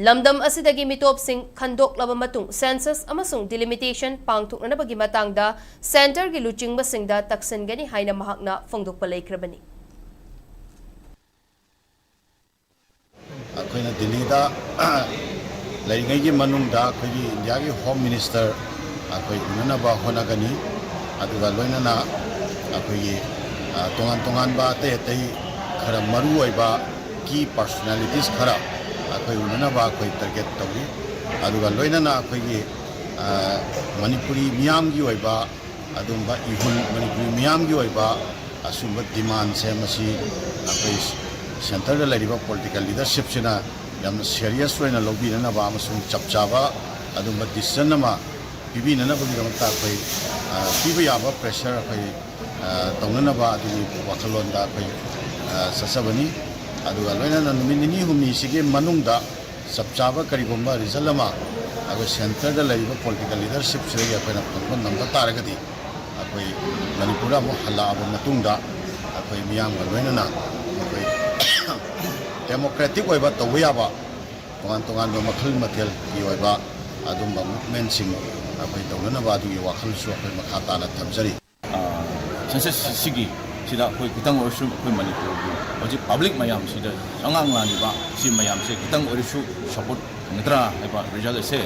ꯂꯝꯗꯝ ꯑꯁꯤꯗꯒꯤ ꯃꯤꯇꯣꯞꯁꯤꯡ ꯈꯟꯗꯣꯛꯂꯕ ꯃꯇꯨꯡ census ꯑꯃꯁꯨꯡ delimitation ꯄꯥꯡꯊꯣꯛꯅꯅꯕꯒꯤ ꯃꯇꯥꯡꯗ centreꯒꯤ ꯂꯨꯆꯤꯡꯕꯁꯤꯡꯗ ꯇꯛꯁꯤꯟꯒꯅꯤ ꯍꯥꯏꯅ ꯃꯍꯥꯛꯅ ꯐꯣꯡꯗꯣꯛꯄ ꯂꯩꯈ꯭ꯔꯕꯅꯤ꯫ ꯑꯩꯈꯣꯏꯅ ꯗꯤꯜꯂꯤꯗ ꯂꯩꯔꯤꯉꯩꯒꯤ ꯃꯅꯨꯡꯗ ꯑꯩꯈꯣꯏꯒꯤ ꯏꯟꯗꯤꯌꯥꯒꯤ Home Minister ꯑꯩꯈꯣꯏ ꯎꯅꯅꯕ ꯍꯣꯠꯅꯒꯅꯤ꯫ ꯑꯗꯨꯒ ꯂꯣꯏꯅꯅ ꯑꯩꯈꯣꯏꯒꯤ, ꯑ, ꯇꯣꯉꯥꯟ ꯇꯣꯉꯥꯟꯕ ꯑꯇꯩ ꯑꯇꯩ ꯈꯔ ꯃꯔꯨ ꯑꯣꯏꯕ key personalities ꯈꯔ ꯑꯩꯈꯣꯏ ꯎꯅꯅꯕ ꯑꯩꯈꯣꯏ target ꯇꯧꯏ꯫ ꯑꯗꯨꯒ ꯂꯣꯏꯅꯅ ꯑꯩꯈꯣꯏꯒꯤ, ꯑ, ꯃꯅꯤꯄꯨꯔꯤ ꯃꯤꯌꯥꯝꯒꯤ ꯑꯣꯏꯕ ꯑꯗꯨꯝꯕ ꯏꯍꯨꯜ, ꯃꯅꯤꯄꯨꯔꯤ ꯃꯤꯌꯥꯝꯒꯤ ꯑꯣꯏꯕ ꯑꯁꯨꯝꯕ demandꯁꯦ ꯃꯁꯤ ꯑꯩꯈꯣꯏ centreꯗ ꯂꯩꯔꯤꯕ political leadershipꯁꯤꯅ ꯌꯥꯝꯅ serious ꯑꯣꯏꯅ ꯂꯧꯕꯤꯅꯅꯕ ꯑꯃꯁꯨꯡ ꯆꯞ ꯆꯥꯕ ꯑꯗꯨꯝꯕ decision ꯑꯃ ꯄꯤꯕꯤꯅꯅꯕꯒꯤꯗꯃꯛꯇ ꯑꯩꯈꯣꯏ, ꯑ, ꯄꯤꯕ ꯌꯥꯕ pressure ꯑꯩꯈꯣꯏ, ꯑ, ꯇꯧꯅꯅꯕ ꯑꯗꯨꯒꯤ ꯋꯥꯈꯜꯂꯣꯟꯗ ꯑꯩꯈꯣꯏ, ꯑ, ꯆꯠꯆꯕꯅꯤ꯫ ꯑꯗꯨꯒ ꯂꯣꯏꯅꯅ ꯅꯨꯃꯤꯠ ꯅꯤꯅꯤ ꯍꯨꯝꯅꯤꯁꯤꯒꯤ ꯃꯅꯨꯡꯗ ꯆꯞ ꯆꯥꯕ ꯀꯔꯤꯒꯨꯝꯕ result ꯑꯃ ꯑꯩꯈꯣꯏ centreꯗ ꯂꯩꯔꯤꯕ political leadershipꯁꯤꯗꯒꯤ ꯑꯩꯈꯣꯏꯅ ꯐꯪꯕ ꯉꯝꯕ ꯇꯥꯔꯒꯗꯤ, ꯑꯩꯈꯣꯏ ꯃꯅꯤꯄꯨꯔꯗ ꯑꯃꯨꯛ ꯍꯜꯂꯛꯑꯕ ꯃꯇꯨꯡꯗ ꯑꯩꯈꯣꯏ ꯃꯤꯌꯥꯝꯒ ꯂꯣꯏꯅꯅ ꯑꯩꯈꯣꯏ democratic ꯑꯣꯏꯕ ꯇꯧꯕ ꯌꯥꯕ ꯇꯣꯉꯥꯟ ꯇꯣꯉꯥꯟꯕ ꯃꯈꯜ ꯃꯊꯦꯜꯒꯤ ꯑꯣꯏꯕ ꯑꯗꯨꯝꯕ movementꯁꯤꯡ ꯑꯩꯈꯣꯏ ꯇꯧꯅꯅꯕ ꯑꯗꯨꯒꯤ ꯋꯥꯈꯜꯁꯨ ꯑꯩꯈꯣꯏ ꯃꯈꯥ ꯇꯥꯅ ꯊꯝꯖꯔꯤ꯫ ꯑ, census ꯁꯤꯒꯤ ꯁꯤꯗ ꯑꯩꯈꯣꯏ ꯈꯤꯇꯪ ꯑꯣꯏꯔꯁꯨ ꯑꯩꯈꯣꯏ ꯃꯅꯤꯄꯨꯔꯒꯤ ꯍꯧꯖꯤꯛ public ꯃꯌꯥꯝꯁꯤꯗ ꯑꯉꯥꯡ ꯂꯥꯡꯂꯤꯕ ꯁꯤ ꯃꯌꯥꯝꯁꯦ ꯈꯤꯇꯪ ꯑꯣꯏꯔꯁꯨ support ꯐꯪꯒꯗ꯭ꯔꯥ ꯍꯥꯏꯕ result ꯑꯁꯦ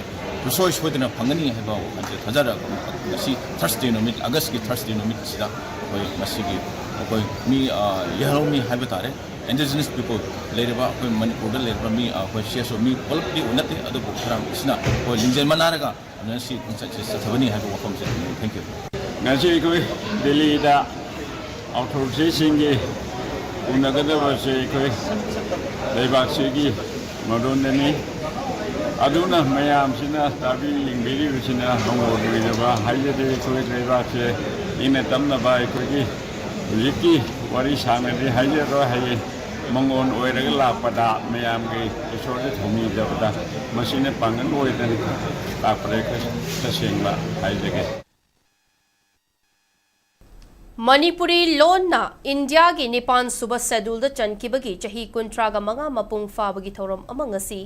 ꯁꯨꯡꯁꯣꯏ ꯁꯣꯏꯗꯅ ꯐꯪꯒꯅꯤ ꯍꯥꯏꯕ ꯋꯥꯈꯜꯁꯦ ꯊꯥꯖꯔꯒ ꯉꯁꯤ Thursday ꯅꯨꯃꯤꯠ, Augustꯀꯤ Thursday ꯅꯨꯃꯤꯠ ꯑꯁꯤꯗ ꯑꯩꯈꯣꯏ ꯃꯁꯤꯒꯤ ꯑꯩꯈꯣꯏ ꯃꯤ, ꯑ, ꯌꯦꯜꯍꯧꯃꯤ ꯍꯥꯏꯕ ꯇꯥꯔꯦ, indigenous people ꯂꯩꯔꯤꯕ ꯑꯩꯈꯣꯏ ꯃꯅꯤꯄꯨꯔꯗ ꯂꯩꯔꯤꯕ ꯃꯤ, ꯑ, ꯑꯩꯈꯣꯏ C S O ꯃꯤ ꯄꯨꯂꯞꯇꯤ ꯅꯠꯇꯦ, ꯑꯗꯨꯕꯨ ꯈꯔ ꯑꯁꯤꯅ ꯑꯩꯈꯣꯏ ꯂꯤꯡꯖꯦꯜ ꯃꯅꯥꯔꯒ ꯉꯁꯤ ꯈꯣꯡꯆꯠꯁꯤ ꯆꯠꯊꯕꯅꯤ ꯍꯥꯏꯕ ꯋꯥꯐꯝꯁꯦ ꯊꯝꯖꯒꯦ꯫ Thank you꯫ ꯉꯁꯤ ꯑꯩꯈꯣꯏ ꯗꯤꯜꯂꯤꯗ ꯑꯣꯊꯣꯔꯤꯇꯤꯁꯤꯡꯒꯤ ꯎꯅꯒꯗꯕꯁꯦ ꯑꯩꯈꯣꯏ ꯂꯩꯕꯥꯛꯁꯤꯒꯤ ꯃꯔꯣꯟꯗꯅꯤ꯫ ꯑꯗꯨꯅ ꯃꯌꯥꯝꯁꯤꯅ ꯇꯥꯕꯤ ꯌꯦꯡꯕꯤꯔꯤꯕꯁꯤꯅ ꯃꯉꯣꯟ ꯑꯣꯏꯖꯕ ꯍꯥꯏꯖꯗꯦ꯫ ꯑꯩꯈꯣꯏ ꯂꯩꯕꯥꯛꯁꯦ ꯏꯪꯅ ꯇꯞꯅꯕ ꯑꯩꯈꯣꯏꯒꯤ ꯍꯧꯖꯤꯛꯀꯤ ꯋꯥꯔꯤ ꯁꯥꯡꯅꯗꯤ ꯍꯥꯏꯖꯔꯣꯏ꯫ ꯍꯌꯦꯡ ꯃꯉꯣꯟ ꯑꯣꯏꯔꯒ ꯂꯥꯛꯄꯗ ꯃꯌꯥꯝꯒꯤ ꯏꯁꯣꯔꯗ ꯊꯧꯅꯤꯖꯕꯗ ꯃꯁꯤꯅ ꯄꯥꯡꯒꯜ ꯑꯣꯏꯗꯅ ꯂꯥꯛꯄꯗ ꯑꯩꯈꯣꯏ ꯇꯁꯦꯡꯕ ꯍꯥꯏꯖꯒꯦ꯫ ꯃꯅꯤꯄꯨꯔꯤ ꯂꯣꯟꯅ ꯏꯟꯗꯤꯌꯥꯒꯤ ꯅꯤꯄꯥꯟ ꯁꯨꯕ ꯁꯦꯗꯨꯜꯗ ꯆꯟꯈꯤꯕꯒꯤ ꯆꯍꯤ ꯀꯨꯟꯊ꯭ꯔꯥꯒ ꯃꯉꯥ ꯃꯄꯨꯡ ꯐꯥꯕꯒꯤ ꯊꯧꯔꯝ ꯑꯃ ꯉꯁꯤ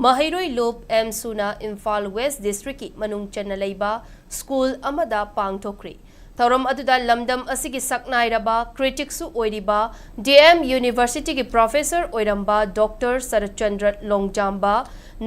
ꯃꯍꯩꯔꯣꯏ ꯂꯨꯞ ꯑꯦꯝ ꯁꯨꯅ ꯏꯝꯐꯥꯜ ꯋꯦꯁ ꯗꯤꯁꯇ꯭ꯔꯤꯛꯀꯤ ꯃꯅꯨꯡ ꯆꯟꯅ ꯂꯩꯕ ꯁ꯭ꯀꯨꯜ ꯑꯃꯗ ꯄꯥꯡꯊꯣꯛꯈ꯭ꯔꯤ꯫ ꯊꯧꯔꯝ ꯑꯗꯨꯗ ꯂꯝꯗꯝ ꯑꯁꯤꯒꯤ ꯁꯛꯅꯥꯏꯔꯕ criticꯁꯨ ꯑꯣꯏꯔꯤꯕ D M Universityꯒꯤ professor ꯑꯣꯏꯔꯝꯕ Doctor Saratchandra ꯂꯣꯡꯖꯥꯝꯕ,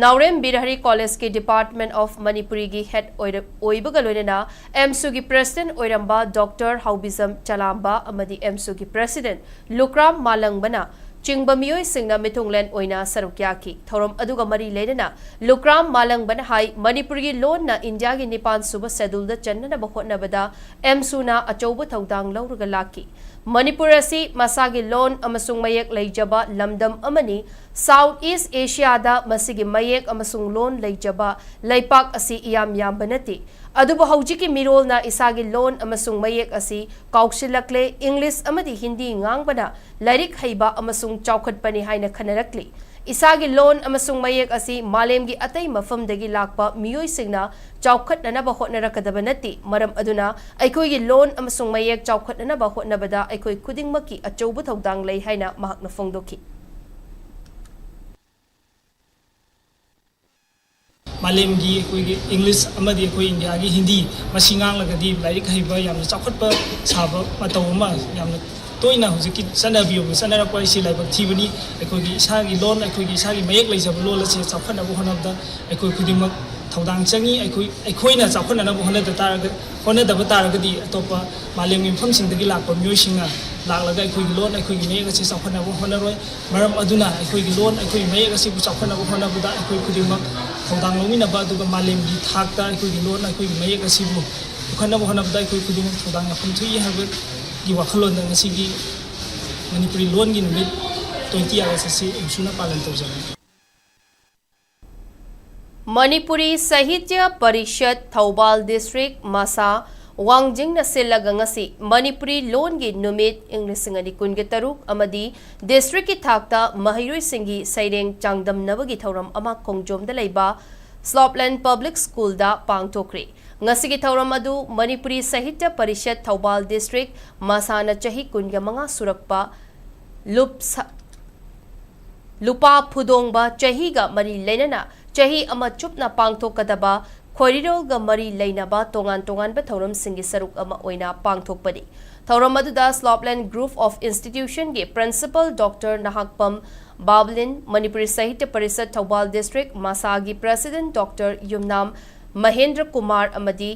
Naorem Birahari Collegeꯀꯤ Department of Manipuriꯒꯤ head ꯑꯣꯏꯔ-, ꯑꯣꯏꯕꯒ ꯂꯣꯏꯅꯅ AMSUꯒꯤ president ꯑꯣꯏꯔꯝꯕ Doctor ꯍꯥꯎꯕꯤꯖꯝ ꯆꯂꯥꯝꯕ ꯑꯃꯗꯤ AMSUꯒꯤ president ꯂꯨꯀ꯭ꯔꯥꯝ ꯃꯥꯂꯪꯕꯅ ꯆꯤꯡꯕ ꯃꯤꯑꯣꯏꯁꯤꯡꯅ ꯃꯤꯊꯨꯡꯂꯦꯟ ꯑꯣꯏꯅ ꯁꯔꯨꯛ ꯌꯥꯈꯤ꯫ ꯊꯧꯔꯝ ꯑꯗꯨꯒ ꯃꯔꯤ ꯂꯩꯅꯅ ꯂꯨꯀ꯭ꯔꯥꯝ ꯃꯥꯂꯪꯕꯅ ꯍꯥꯏ, ꯃꯅꯤꯄꯨꯔꯒꯤ ꯂꯣꯟꯅ ꯏꯟꯗꯤꯌꯥꯒꯤ ꯅꯤꯄꯥꯟ ꯁꯨꯕ scheduleꯗ ꯆꯟꯅꯅꯕ ꯍꯣꯠꯅꯕꯗ AMSUꯅ ꯑꯆꯧꯕ ꯊꯧꯗꯥꯡ ꯂꯧꯔꯒ ꯂꯥꯛꯈꯤ꯫ ꯃꯅꯤꯄꯨꯔ ꯑꯁꯤ ꯃꯁꯥꯒꯤ ꯂꯣꯟ ꯑꯃꯁꯨꯡ ꯃꯌꯦꯛ ꯂꯩꯖꯕ ꯂꯝꯗꯝ ꯑꯃꯅꯤ꯫ South East Asiaꯗ ꯃꯁꯤꯒꯤ ꯃꯌꯦꯛ ꯑꯃꯁꯨꯡ ꯂꯣꯟ ꯂꯩꯖꯕ ꯂꯩꯄꯥꯛ ꯑꯁꯤ ꯏꯌꯥꯝ ꯌꯥꯝꯕ ꯅꯠꯇꯦ꯫ ꯑꯗꯨꯕꯨ ꯍꯧꯖꯤꯛꯀꯤ ꯃꯤꯔꯣꯜꯅ ꯏꯁꯥꯒꯤ ꯂꯣꯟ ꯑꯃꯁꯨꯡ ꯃꯌꯦꯛ ꯑꯁꯤ ꯀꯥꯎꯁꯤꯜꯂꯛꯂꯦ꯫ English ꯑꯃꯗꯤ Hindi ꯉꯥꯡꯕꯅ ꯂꯥꯏꯔꯤꯛ ꯍꯩꯕ ꯑꯃꯁꯨꯡ ꯆꯥꯎꯈꯠꯄꯅꯤ ꯍꯥꯏꯅ ꯈꯟꯅꯔꯛꯂꯤ꯫ ꯏꯁꯥꯒꯤ ꯂꯣꯟ ꯑꯃꯁꯨꯡ ꯃꯌꯦꯛ ꯑꯁꯤ ꯃꯥꯂꯦꯝꯒꯤ ꯑꯇꯩ ꯃꯐꯝꯗꯒꯤ ꯂꯥꯛꯄ ꯃꯤꯑꯣꯏꯁꯤꯡꯅ ꯆꯥꯎꯈꯠꯅꯅꯕ ꯍꯣꯠꯅꯔꯛꯀꯗꯕ ꯅꯠꯇꯦ꯫ ꯃꯔꯝ ꯑꯗꯨꯅ ꯑꯩꯈꯣꯏꯒꯤ ꯂꯣꯟ ꯑꯃꯁꯨꯡ ꯃꯌꯦꯛ ꯆꯥꯎꯈꯠꯅꯅꯕ ꯍꯣꯠꯅꯕꯗ ꯑꯩꯈꯣꯏ ꯈꯨꯗꯤꯡꯃꯛꯀꯤ ꯑꯆꯧꯕ ꯊꯧꯗꯥꯡ ꯂꯩ ꯍꯥꯏꯅ ꯃꯍꯥꯛꯅ ꯐꯣꯡꯗꯣꯛꯈꯤ꯫ ꯃꯥꯂꯦꯝꯒꯤ ꯑꯩꯈꯣꯏꯒꯤ English ꯑꯃꯗꯤ ꯑꯩꯈꯣꯏ ꯏꯟꯗꯤꯌꯥꯒꯤ Hindi ꯃꯁꯤ ꯉꯥꯡꯂꯒꯗꯤ ꯂꯥꯏꯔꯤꯛ ꯍꯩꯕ ꯌꯥꯝꯅ ꯆꯥꯎꯈꯠꯄ ꯁꯥꯕ ꯃꯇꯧ ꯑꯃ ꯌꯥꯝꯅ ꯇꯣꯏꯅ ꯍꯧꯖꯤꯛꯀꯤ ꯆꯠꯅꯕꯤ ꯑꯣꯏꯕ ꯆꯠꯅꯔꯛꯄ ꯑꯁꯤ ꯂꯥꯏꯕꯛ ꯊꯤꯕꯅꯤ꯫ ꯑꯩꯈꯣꯏꯒꯤ ꯏꯁꯥꯒꯤ ꯂꯣꯟ, ꯑꯩꯈꯣꯏꯒꯤ ꯏꯁꯥꯒꯤ ꯃꯌꯦꯛ ꯂꯩꯖꯕ ꯂꯣꯟ ꯑꯁꯤ ꯆꯥꯎꯈꯠꯅꯕ ꯍꯣꯠꯅꯕꯗ ꯑꯩꯈꯣꯏ ꯈꯨꯗꯤꯡꯃꯛ ꯊꯧꯗꯥꯡ ꯆꯪꯉꯤ꯫ ꯑꯩꯈꯣꯏ, ꯑꯩꯈꯣꯏꯅ ꯆꯥꯎꯈꯠꯅꯅꯕ ꯍꯣꯠꯅꯗ ꯇꯥꯔꯒ, ꯍꯣꯠꯅꯗꯕ ꯇꯥꯔꯒꯗꯤ ꯑꯇꯣꯞꯄ ꯃꯥꯂꯦꯝꯒꯤ ꯃꯐꯝꯁꯤꯡꯗꯒꯤ ꯂꯥꯛꯄ ꯃꯤꯑꯣꯏꯁꯤꯡꯅ ꯂꯥꯛꯂꯒ ꯑꯩꯈꯣꯏꯒꯤ ꯂꯣꯟ, ꯑꯩꯈꯣꯏꯒꯤ ꯃꯌꯦꯛ ꯑꯁꯤ ꯆꯥꯎꯈꯠꯅꯕ ꯍꯣꯠꯅꯔꯣꯏ꯫ ꯃꯔꯝ ꯑꯗꯨꯅ ꯑꯩꯈꯣꯏꯒꯤ ꯂꯣꯟ, ꯑꯩꯈꯣꯏꯒꯤ ꯃꯌꯦꯛ ꯑꯁꯤꯕꯨ ꯆꯥꯎꯈꯠꯅꯕ ꯍꯣꯠꯅꯕꯗ ꯑꯩꯈꯣꯏ ꯈꯨꯗꯤꯡꯃꯛ ꯊꯧꯗꯥꯡ ꯂꯧꯃꯤꯟꯅꯕ, ꯑꯗꯨꯒ ꯃꯥꯂꯦꯝꯒꯤ ꯊꯥꯛꯇ ꯑꯩꯈꯣꯏꯒꯤ ꯂꯣꯟ, ꯑꯩꯈꯣꯏꯒꯤ ꯃꯌꯦꯛ ꯑꯁꯤꯕꯨ ꯄꯨꯈꯠꯅꯕ ꯍꯣꯠꯅꯕꯗ ꯑꯩꯈꯣꯏ ꯈꯨꯗꯤꯡꯃꯛ ꯊꯧꯗꯥꯡ ꯌꯥꯐꯝ ꯊꯣꯛꯏ ꯍꯥꯏꯕꯒꯤ ꯋꯥꯈꯜꯂꯣꯟꯗ ꯉꯁꯤꯒꯤ ꯃꯅꯤꯄꯨꯔꯤ ꯂꯣꯟꯒꯤ ꯅꯨꯃꯤꯠ twenty August ꯑꯁꯤ AMSUꯅ ꯄꯥꯂꯟ ꯇꯧꯖꯕꯅꯤ꯫ ꯃꯅꯤꯄꯨꯔꯤ ꯁꯥꯍꯤꯇ꯭ꯌ ꯄꯔꯤꯁꯠ ꯊꯧꯕꯥꯜ district ꯃꯁꯥ ꯋꯥꯡꯖꯤꯡꯅ ꯁꯤꯜꯂꯒ ꯉꯁꯤ ꯃꯅꯤꯄꯨꯔꯤ ꯂꯣꯟꯒꯤ ꯅꯨꯃꯤꯠ ꯏꯪ ꯂꯤꯁꯤꯡ ꯑꯅꯤ ꯀꯨꯟꯒ ꯇꯔꯨꯛ ꯑꯃꯗꯤ districtꯀꯤ ꯊꯥꯛꯇ ꯃꯍꯩꯔꯣꯏꯁꯤꯡꯒꯤ ꯁꯩꯔꯦꯡ ꯆꯥꯡꯗꯝꯅꯕꯒꯤ ꯊꯧꯔꯝ ꯑꯃ ꯈꯣꯡꯖꯣꯝꯗ ꯂꯩꯕ Slopeland Public Schoolꯗ ꯄꯥꯡꯊꯣꯛꯈ꯭ꯔꯦ꯫ ꯉꯁꯤꯒꯤ ꯊꯧꯔꯝ ꯑꯗꯨ ꯃꯅꯤꯄꯨꯔꯤ ꯁꯥꯍꯤꯇ꯭ꯌ ꯄꯔꯤꯁꯠ ꯊꯧꯕꯥꯜ district ꯃꯁꯥꯅ ꯆꯍꯤ ꯀꯨꯟꯒ ꯃꯉꯥ ꯁꯨꯔꯛꯄ ꯂꯨꯞꯁ-, ꯂꯨꯄꯥ ꯐꯨꯗꯣꯡꯕ ꯆꯍꯤꯒ ꯃꯔꯤ ꯂꯩꯅꯅ ꯆꯍꯤ ꯑꯃ ꯆꯨꯞꯅ ꯄꯥꯡꯊꯣꯛꯀꯗꯕ ꯈꯣꯏꯔꯤꯔꯣꯜꯒ ꯃꯔꯤ ꯂꯩꯅꯕ ꯇꯣꯉꯥꯟ ꯇꯣꯉꯥꯟꯕ ꯊꯧꯔꯝꯁꯤꯡꯒꯤ ꯁꯔꯨꯛ ꯑꯃ ꯑꯣꯏꯅ ꯄꯥꯡꯊꯣꯛꯄꯅꯤ꯫ ꯊꯧꯔꯝ ꯑꯗꯨꯗ Slopeland Group of Institution ꯒꯤ Principal Doctor ꯅꯍꯥꯛꯄꯝ ꯕꯥꯕꯂꯤꯟ, ꯃꯅꯤꯄꯨꯔꯤ ꯁꯥꯍꯤꯇ꯭ꯌ ꯄꯔꯤꯁꯠ ꯊꯧꯕꯥꯜ District ꯃꯁꯥꯒꯤ President Doctor ꯌꯨꯝꯅꯥꯝ ꯃꯍꯦꯟꯗ꯭ꯔ ꯀꯨꯃꯥꯔ ꯑꯃꯗꯤ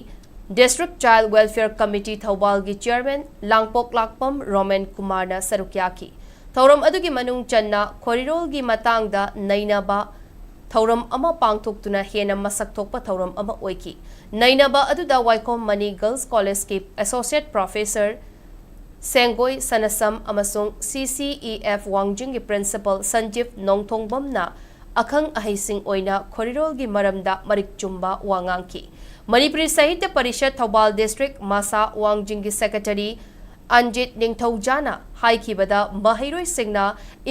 District Child Welfare Committee ꯊꯧꯕꯥꯜꯒꯤ Chairman ꯂꯥꯡꯄꯣꯛꯂꯥꯛꯄꯝ ꯔꯣꯃꯦꯟ ꯀꯨꯃꯥꯔꯅ ꯁꯔꯨꯛ ꯌꯥꯈꯤ꯫ ꯊꯧꯔꯝ ꯑꯗꯨꯒꯤ ꯃꯅꯨꯡ ꯆꯟꯅ ꯈꯣꯔꯤꯔꯣꯜꯒꯤ ꯃꯇꯥꯡꯗ ꯅꯩꯅꯕ ꯊꯧꯔꯝ ꯑꯃ ꯄꯥꯡꯊꯣꯛꯇꯨꯅ ꯍꯦꯟꯅ ꯃꯁꯛ ꯊꯣꯛꯄ ꯊꯧꯔꯝ ꯑꯃ ꯑꯣꯏꯈꯤ꯫ ꯅꯩꯅꯕ ꯑꯗꯨꯗ ꯋꯥꯏꯈꯣꯝ ꯃꯅꯤ Girls College ꯀꯤ Associate Professor ꯁꯦꯡꯒꯣꯏ ꯁꯅꯁꯝ ꯑꯃꯁꯨꯡ C C E F ꯋꯥꯡꯖꯤꯡꯒꯤ Principal ꯁꯟꯖꯤꯞ ꯅꯣꯡꯊꯣꯡꯕꯝꯅ ꯑꯈꯪ ꯑꯍꯩꯁꯤꯡ ꯑꯣꯏꯅ ꯈꯣꯔꯤꯔꯣꯜꯒꯤ ꯃꯔꯝꯗ ꯃꯔꯤꯛ ꯆꯨꯝꯕ ꯋꯥ ꯉꯥꯡꯈꯤ꯫ ꯃꯅꯤꯄꯨꯔꯤ ꯁꯥꯍꯤꯇ꯭ꯌ ꯄꯔꯤꯁꯠ ꯊꯧꯕꯥꯜ District ꯃꯁꯥ ꯋꯥꯡꯖꯤꯡꯒꯤ Secretary ꯑꯟꯖꯤꯠ ꯅꯤꯡꯊꯧꯖꯥꯅ ꯍꯥꯏꯈꯤꯕꯗ, ꯃꯍꯩꯔꯣꯏꯁꯤꯡꯅ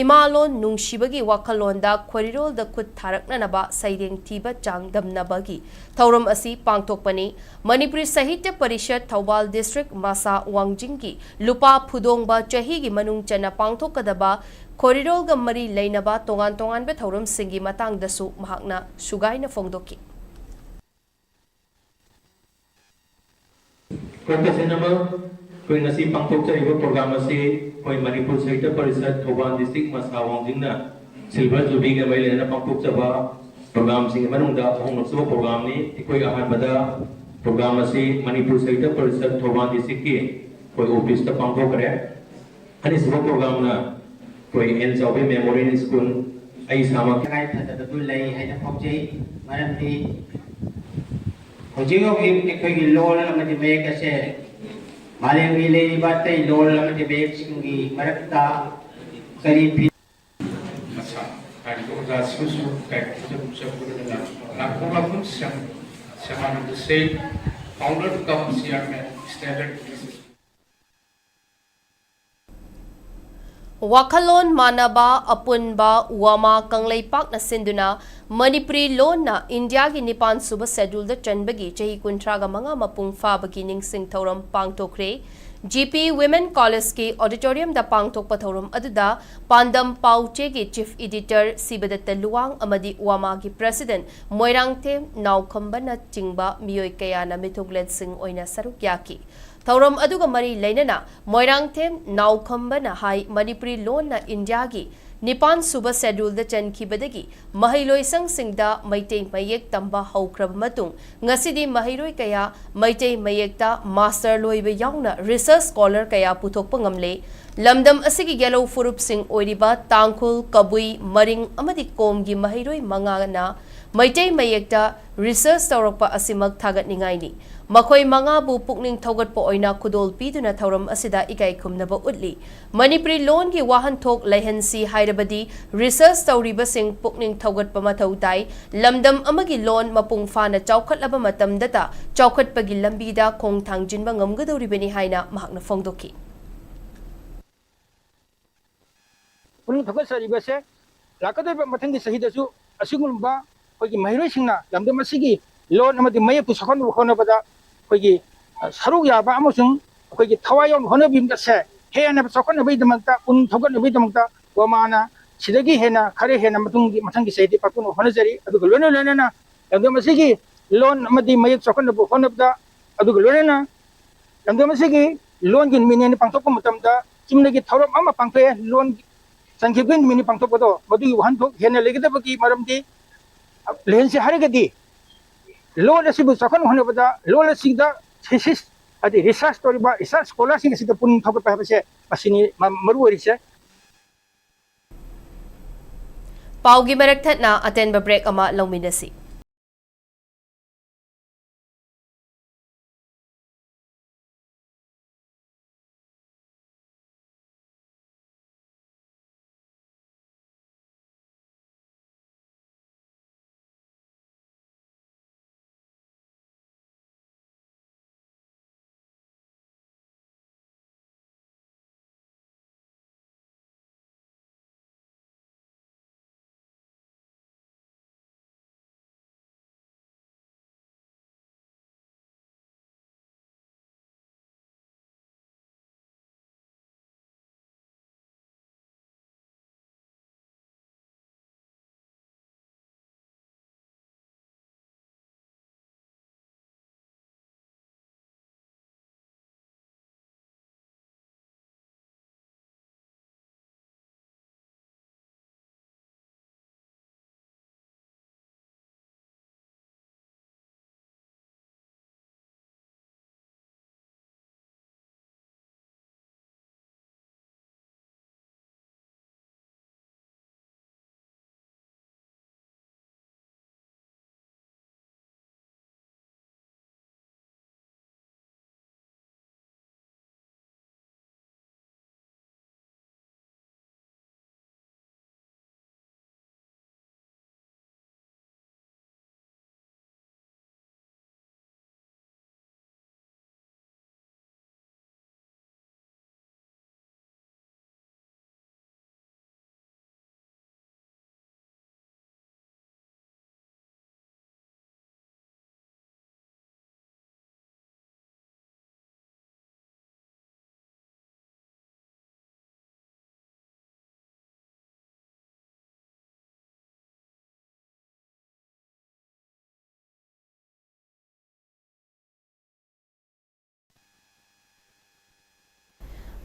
ꯏꯃꯥꯂꯣꯟ ꯅꯨꯡꯁꯤꯕꯒꯤ ꯋꯥꯈꯜꯂꯣꯟꯗ ꯈꯣꯔꯤꯔꯣꯜꯗ ꯈꯨꯠ ꯊꯥꯔꯛꯅꯅꯕ ꯁꯩꯔꯦꯡ ꯊꯤꯕ ꯆꯥꯡꯗꯝꯅꯕꯒꯤ ꯊꯧꯔꯝ ꯑꯁꯤ ꯄꯥꯡꯊꯣꯛꯄꯅꯤ꯫ ꯃꯅꯤꯄꯨꯔꯤ ꯁꯥꯍꯤꯇ꯭ꯌ ꯄꯔꯤꯁꯠ ꯊꯧꯕꯥꯜ District ꯃꯁꯥ ꯋꯥꯡꯖꯤꯡꯒꯤ ꯂꯨꯄꯥ ꯐꯨꯗꯣꯡꯕ ꯆꯍꯤꯒꯤ ꯃꯅꯨꯡ ꯆꯟꯅ ꯄꯥꯡꯊꯣꯛꯀꯗꯕ ꯈꯣꯔꯤꯔꯣꯜꯒ ꯃꯔꯤ ꯂꯩꯅꯕ ꯇꯣꯉꯥꯟ ꯇꯣꯉꯥꯟꯕ ꯊꯧꯔꯝꯁꯤꯡꯒꯤ ꯃꯇꯥꯡꯗꯁꯨ ꯃꯍꯥꯛꯅ ꯁꯨꯒꯥꯏꯅ ꯐꯣꯡꯗꯣꯛꯈꯤ꯫ ꯀꯣꯛꯇꯁꯤꯟꯅꯕ ꯑꯩꯈꯣꯏ ꯉꯁꯤ ꯄꯥꯡꯊꯣꯛꯆꯔꯤꯕ program ꯑꯁꯤ ꯑꯩꯈꯣꯏ ꯃꯅꯤꯄꯨꯔ ꯁꯥꯍꯤꯇ꯭ꯌ ꯄꯔꯤꯁꯠ ꯊꯧꯕꯥꯜ District ꯃꯁꯥ ꯋꯥꯡꯖꯤꯡꯅ Silver Jubilee ꯒ ꯃꯔꯤ ꯂꯩꯅꯅ ꯄꯥꯡꯊꯣꯛꯆꯕ program ꯁꯤꯡꯒꯤ ꯃꯅꯨꯡꯗ ꯑꯍꯨꯝꯂꯛ ꯁꯨꯕ program ꯅꯤ꯫ ꯑꯩꯈꯣꯏ ꯑꯍꯥꯟꯕꯗ program ꯑꯁꯤ ꯃꯅꯤꯄꯨꯔ ꯁꯥꯍꯤꯇ꯭ꯌ ꯄꯔꯤꯁꯠ ꯊꯧꯕꯥꯜ District ꯀꯤ ꯑꯩꯈꯣꯏ office ꯇ ꯄꯥꯡꯊꯣꯛꯈ꯭ꯔꯦ꯫ ꯑꯅꯤꯁꯨꯕ program ꯅ ꯑꯩꯈꯣꯏ ꯑꯦꯟ ꯆꯥꯎꯕꯤ Memorial School, ꯑꯩ ꯏꯁꯥꯃꯛ ꯇꯉꯥꯏ ꯐꯗꯕꯗꯨ ꯂꯩ ꯍꯥꯏꯅ ꯐꯥꯎꯖꯩ꯫ ꯃꯔꯝꯗꯤ ꯍꯧꯖꯤꯛ ꯍꯧꯖꯤꯛ ꯑꯩꯈꯣꯏꯒꯤ ꯂꯣꯜ ꯑꯃꯗꯤ ꯃꯌꯦꯛ ꯑꯁꯦ ꯃꯥꯂꯦꯝꯒꯤ ꯂꯩꯔꯤꯕ ꯑꯇꯩ ꯂꯣꯜ ꯑꯃꯗꯤ ꯃꯌꯦꯛꯁꯤꯡꯒꯤ ꯃꯔꯛꯇ ꯀꯔꯤ ꯐꯤ ꯃꯁꯥ ꯍꯥꯏꯔꯤꯕ ꯑꯣꯖꯥꯁꯤꯡꯁꯨ ꯀꯥꯏꯀꯨ ꯆꯐꯨ ꯆꯐꯨꯗꯅ ꯂꯥꯛꯄ ꯃꯐꯝ ꯁꯦꯝ ꯁꯦꯝꯍꯟꯕꯁꯦ founder cum chairman standard ꯋꯥꯈꯜꯂꯣꯟ ꯃꯥꯟꯅꯕ, ꯑꯄꯨꯟꯕ, ꯋꯥꯃꯥ ꯀꯪꯂꯩꯄꯥꯛꯅ ꯁꯤꯟꯗꯨꯅ ꯃꯅꯤꯄꯨꯔꯤ ꯂꯣꯟꯅ ꯏꯟꯗꯤꯌꯥꯒꯤ ꯅꯤꯄꯥꯟ ꯁꯨꯕ ꯁꯦꯗꯨꯜꯗ ꯆꯟꯕꯒꯤ ꯆꯍꯤ ꯀꯨꯟꯊ꯭ꯔꯥꯒ ꯃꯉꯥ ꯃꯄꯨꯡ ꯐꯥꯕꯒꯤ ꯅꯤꯡꯁꯤꯡ ꯊꯧꯔꯝ ꯄꯥꯡꯊꯣꯛꯈ꯭ꯔꯦ꯫ ꯖꯤ ꯄꯤ ꯋꯤꯃꯦꯟ ꯀꯣꯂꯦꯖꯀꯤ ꯑꯣꯗꯤꯇꯣꯔꯤꯌꯝꯗ ꯄꯥꯡꯊꯣꯛꯄ ꯊꯧꯔꯝ ꯑꯗꯨꯗ ꯄꯥꯟꯗꯝ ꯄꯥꯎ ꯆꯦꯒꯤ ꯆꯤꯐ ꯏꯗꯤꯇꯔ ꯁꯤꯕꯗꯠꯇ ꯂꯨꯋꯥꯡ ꯑꯃꯗꯤ ꯋꯥꯃꯥꯒꯤ ꯄ꯭ꯔꯦꯁꯤꯗꯦꯟꯠ ꯃꯣꯏꯔꯥꯡꯊꯦꯝ ꯅꯥꯎꯈꯝꯕꯅꯆꯤꯡꯕ ꯃꯤꯑꯣꯏ ꯀꯌꯥꯅ ꯃꯤꯊꯨꯡꯂꯦꯟꯁꯤꯡ ꯑꯣꯏꯅ ꯁꯔꯨꯛ ꯌꯥꯈꯤ꯫ ꯊꯧꯔꯝ ꯑꯗꯨꯒ ꯃꯔꯤ ꯂꯩꯅꯅ ꯃꯣꯏꯔꯥꯡꯊꯦꯝ ꯅꯥꯎꯈꯝꯕꯅ ꯍꯥꯏ, ꯃꯅꯤꯄꯨꯔꯤ ꯂꯣꯟꯅ ꯏꯟꯗꯤꯌꯥꯒꯤ ꯅꯤꯄꯥꯟ ꯁꯨꯕ ꯁꯦꯗꯨꯜꯗ ꯆꯟꯈꯤꯕꯗꯒꯤ ꯃꯍꯩꯂꯣꯏꯁꯪꯁꯤꯡꯗ ꯃꯩꯇꯩ ꯃꯌꯦꯛ ꯇꯝꯕ ꯍꯧꯈ꯭ꯔꯕ ꯃꯇꯨꯡ, ꯉꯁꯤꯗꯤ ꯃꯍꯩꯔꯣꯏ ꯀꯌꯥ ꯃꯩꯇꯩ ꯃꯌꯦꯛꯇ ꯃꯥꯁꯇꯔ ꯂꯣꯏꯕ ꯌꯥꯎꯅ ꯔꯤꯁꯔꯆ ꯁ꯭ꯀꯣꯂꯔ ꯀꯌꯥ ꯄꯨꯊꯣꯛꯄ ꯉꯝꯂꯦ꯫ ꯂꯝꯗꯝ ꯑꯁꯤꯒꯤ ꯌꯦꯜꯍꯧ ꯐꯨꯔꯨꯞꯁꯤꯡ ꯑꯣꯏꯔꯤꯕ ꯇꯥꯡꯈꯨꯜ, ꯀꯕꯨꯏ, ꯃꯔꯤꯡ ꯑꯃꯗꯤ ꯀꯣꯝꯒꯤ ꯃꯍꯩꯔꯣꯏ ꯃꯉꯥꯅ ꯃꯩꯇꯩ ꯃꯌꯦꯛꯇ ꯔꯤꯁꯔꯆ ꯇꯧꯔꯛꯄ ꯑꯁꯤꯃꯛ ꯊꯥꯒꯠꯅꯤꯡꯉꯥꯏꯅꯤ꯫ ꯃꯈꯣꯏ ꯃꯉꯥꯕꯨ ꯄꯨꯛꯅꯤꯡ ꯊꯧꯒꯠꯄ ꯑꯣꯏꯅ ꯈꯨꯗꯣꯜ ꯄꯤꯗꯨꯅ ꯊꯧꯔꯝ ꯑꯁꯤꯗ ꯏꯀꯥꯏ ꯈꯨꯝꯅꯕ ꯎꯠꯂꯤ꯫ ꯃꯅꯤꯄꯨꯔꯤ ꯂꯣꯟꯒꯤ ꯋꯥꯍꯟꯊꯣꯛ ꯂꯩꯍꯟꯁꯤ ꯍꯥꯏꯔꯕꯗꯤ ꯔꯤꯁꯔꯆ ꯇꯧꯔꯤꯕꯁꯤꯡ ꯄꯨꯛꯅꯤꯡ ꯊꯧꯒꯠꯄ ꯃꯊꯧ ꯇꯥꯏ꯫ ꯂꯝꯗꯝ ꯑꯃꯒꯤ ꯂꯣꯟ ꯃꯄꯨꯡ ꯐꯥꯅ ꯆꯥꯎꯈꯠꯂꯕ ꯃꯇꯝꯗꯇ ꯆꯥꯎꯈꯠꯄꯒꯤ ꯂꯝꯕꯤꯗ ꯈꯣꯡ ꯊꯥꯡꯖꯤꯟꯕ ꯉꯝꯒꯗꯧꯔꯤꯕꯅꯤ ꯍꯥꯏꯅ ꯃꯍꯥꯛꯅ ꯐꯣꯡꯗꯣꯛꯈꯤ꯫ ꯄꯨꯛꯅꯤꯡ ꯊꯧꯒꯠꯆꯔꯤꯕꯁꯦ, ꯂꯥꯛꯀꯗꯧꯔꯤꯕ ꯃꯊꯪꯒꯤ ꯆꯍꯤꯗꯁꯨ ꯑꯁꯤꯒꯨꯝꯕ ꯑꯩꯈꯣꯏꯒꯤ ꯃꯍꯩꯔꯣꯏꯁꯤꯡꯅ ꯂꯝꯗꯝ ꯑꯁꯤꯒꯤ ꯂꯣꯟ ꯑꯃꯗꯤ ꯃꯌꯦꯛꯄꯨ ꯆꯥꯎꯈꯠꯅꯕ ꯍꯣꯠꯅꯕꯗ ꯑꯩꯈꯣꯏꯒꯤ, ꯑ, ꯁꯔꯨꯛ ꯌꯥꯕ ꯑꯃꯁꯨꯡ ꯑꯩꯈꯣꯏꯒꯤ ꯊꯋꯥꯏ ꯌꯥꯎꯅ ꯍꯣꯠꯅꯕꯤꯕꯁꯦ ꯍꯦꯟꯅ ꯆꯥꯎꯈꯠꯅꯕꯒꯤꯗꯃꯛꯇ, ꯄꯨꯛꯅꯤꯡ ꯊꯧꯒꯠꯅꯕꯒꯤꯗꯃꯛꯇ ꯋꯥꯃꯥꯅ ꯁꯤꯗꯒꯤ ꯍꯦꯟꯅ, ꯈꯔ ꯍꯦꯟꯅ ꯃꯇꯨꯡꯒꯤ, ꯃꯊꯪꯒꯤ ꯆꯍꯤꯗꯤ ꯄꯥꯡꯊꯣꯛꯅꯕ ꯍꯣꯠꯅꯖꯔꯤ꯫ ꯑꯗꯨꯒ ꯂꯣꯏꯅ ꯂꯣꯏꯅꯅ ꯂꯝꯗꯝ ꯑꯁꯤꯒꯤ ꯂꯣꯟ ꯑꯃꯗꯤ ꯃꯌꯦꯛ ꯆꯥꯎꯈꯠꯅꯕ ꯍꯣꯠꯅꯕꯗ, ꯑꯗꯨꯒ ꯂꯣꯏꯅꯅ ꯂꯝꯗꯝ ꯑꯁꯤꯒꯤ ꯂꯣꯟꯒꯤ ꯅꯨꯃꯤꯠꯅꯦꯅ ꯄꯥꯡꯊꯣꯛꯄ ꯃꯇꯝꯗ ꯆꯨꯝꯅꯒꯤ ꯊꯧꯔꯝ ꯑꯃ ꯄꯥꯡꯊꯣꯛꯑꯦ꯫ ꯂꯣꯟ ꯆꯟꯈꯤꯕꯒꯤ ꯅꯨꯃꯤꯠꯅꯤ ꯄꯥꯡꯊꯣꯛꯄꯗꯣ, ꯃꯗꯨꯒꯤ ꯋꯥꯍꯟꯊꯣꯛ ꯍꯦꯟꯅ ꯂꯩꯒꯗꯕꯒꯤ ꯃꯔꯝꯗꯤ, ꯂꯩꯍꯟꯁꯦ ꯍꯥꯏꯔꯒꯗꯤ ꯂꯣꯟ ꯑꯁꯤꯕꯨ ꯆꯥꯎꯈꯠꯅ ꯍꯣꯠꯅꯕꯗ ꯂꯣꯟ ꯑꯁꯤꯗ ꯊꯤꯁꯤꯁ, ꯍꯥꯏꯗꯤ ꯔꯤꯁꯔꯆ ꯇꯧꯔꯤꯕ ꯔꯤꯁꯔꯆ ꯁ꯭ꯀꯣꯂꯔꯁꯤꯡ ꯑꯁꯤꯗ ꯄꯨꯛꯅꯤꯡ ꯊꯧꯒꯠꯄ ꯍꯥꯏꯕꯁꯦ ꯃꯁꯤꯅꯤ ꯃ-, ꯃꯔꯨ ꯑꯣꯏꯔꯤꯁꯦ꯫ ꯄꯥꯎꯒꯤ ꯃꯔꯛ ꯊꯠꯅ ꯑꯇꯦꯟꯕ ꯕ꯭ꯔꯦꯛ ꯑꯃ ꯂꯧꯃꯤꯟꯅꯁꯤ꯫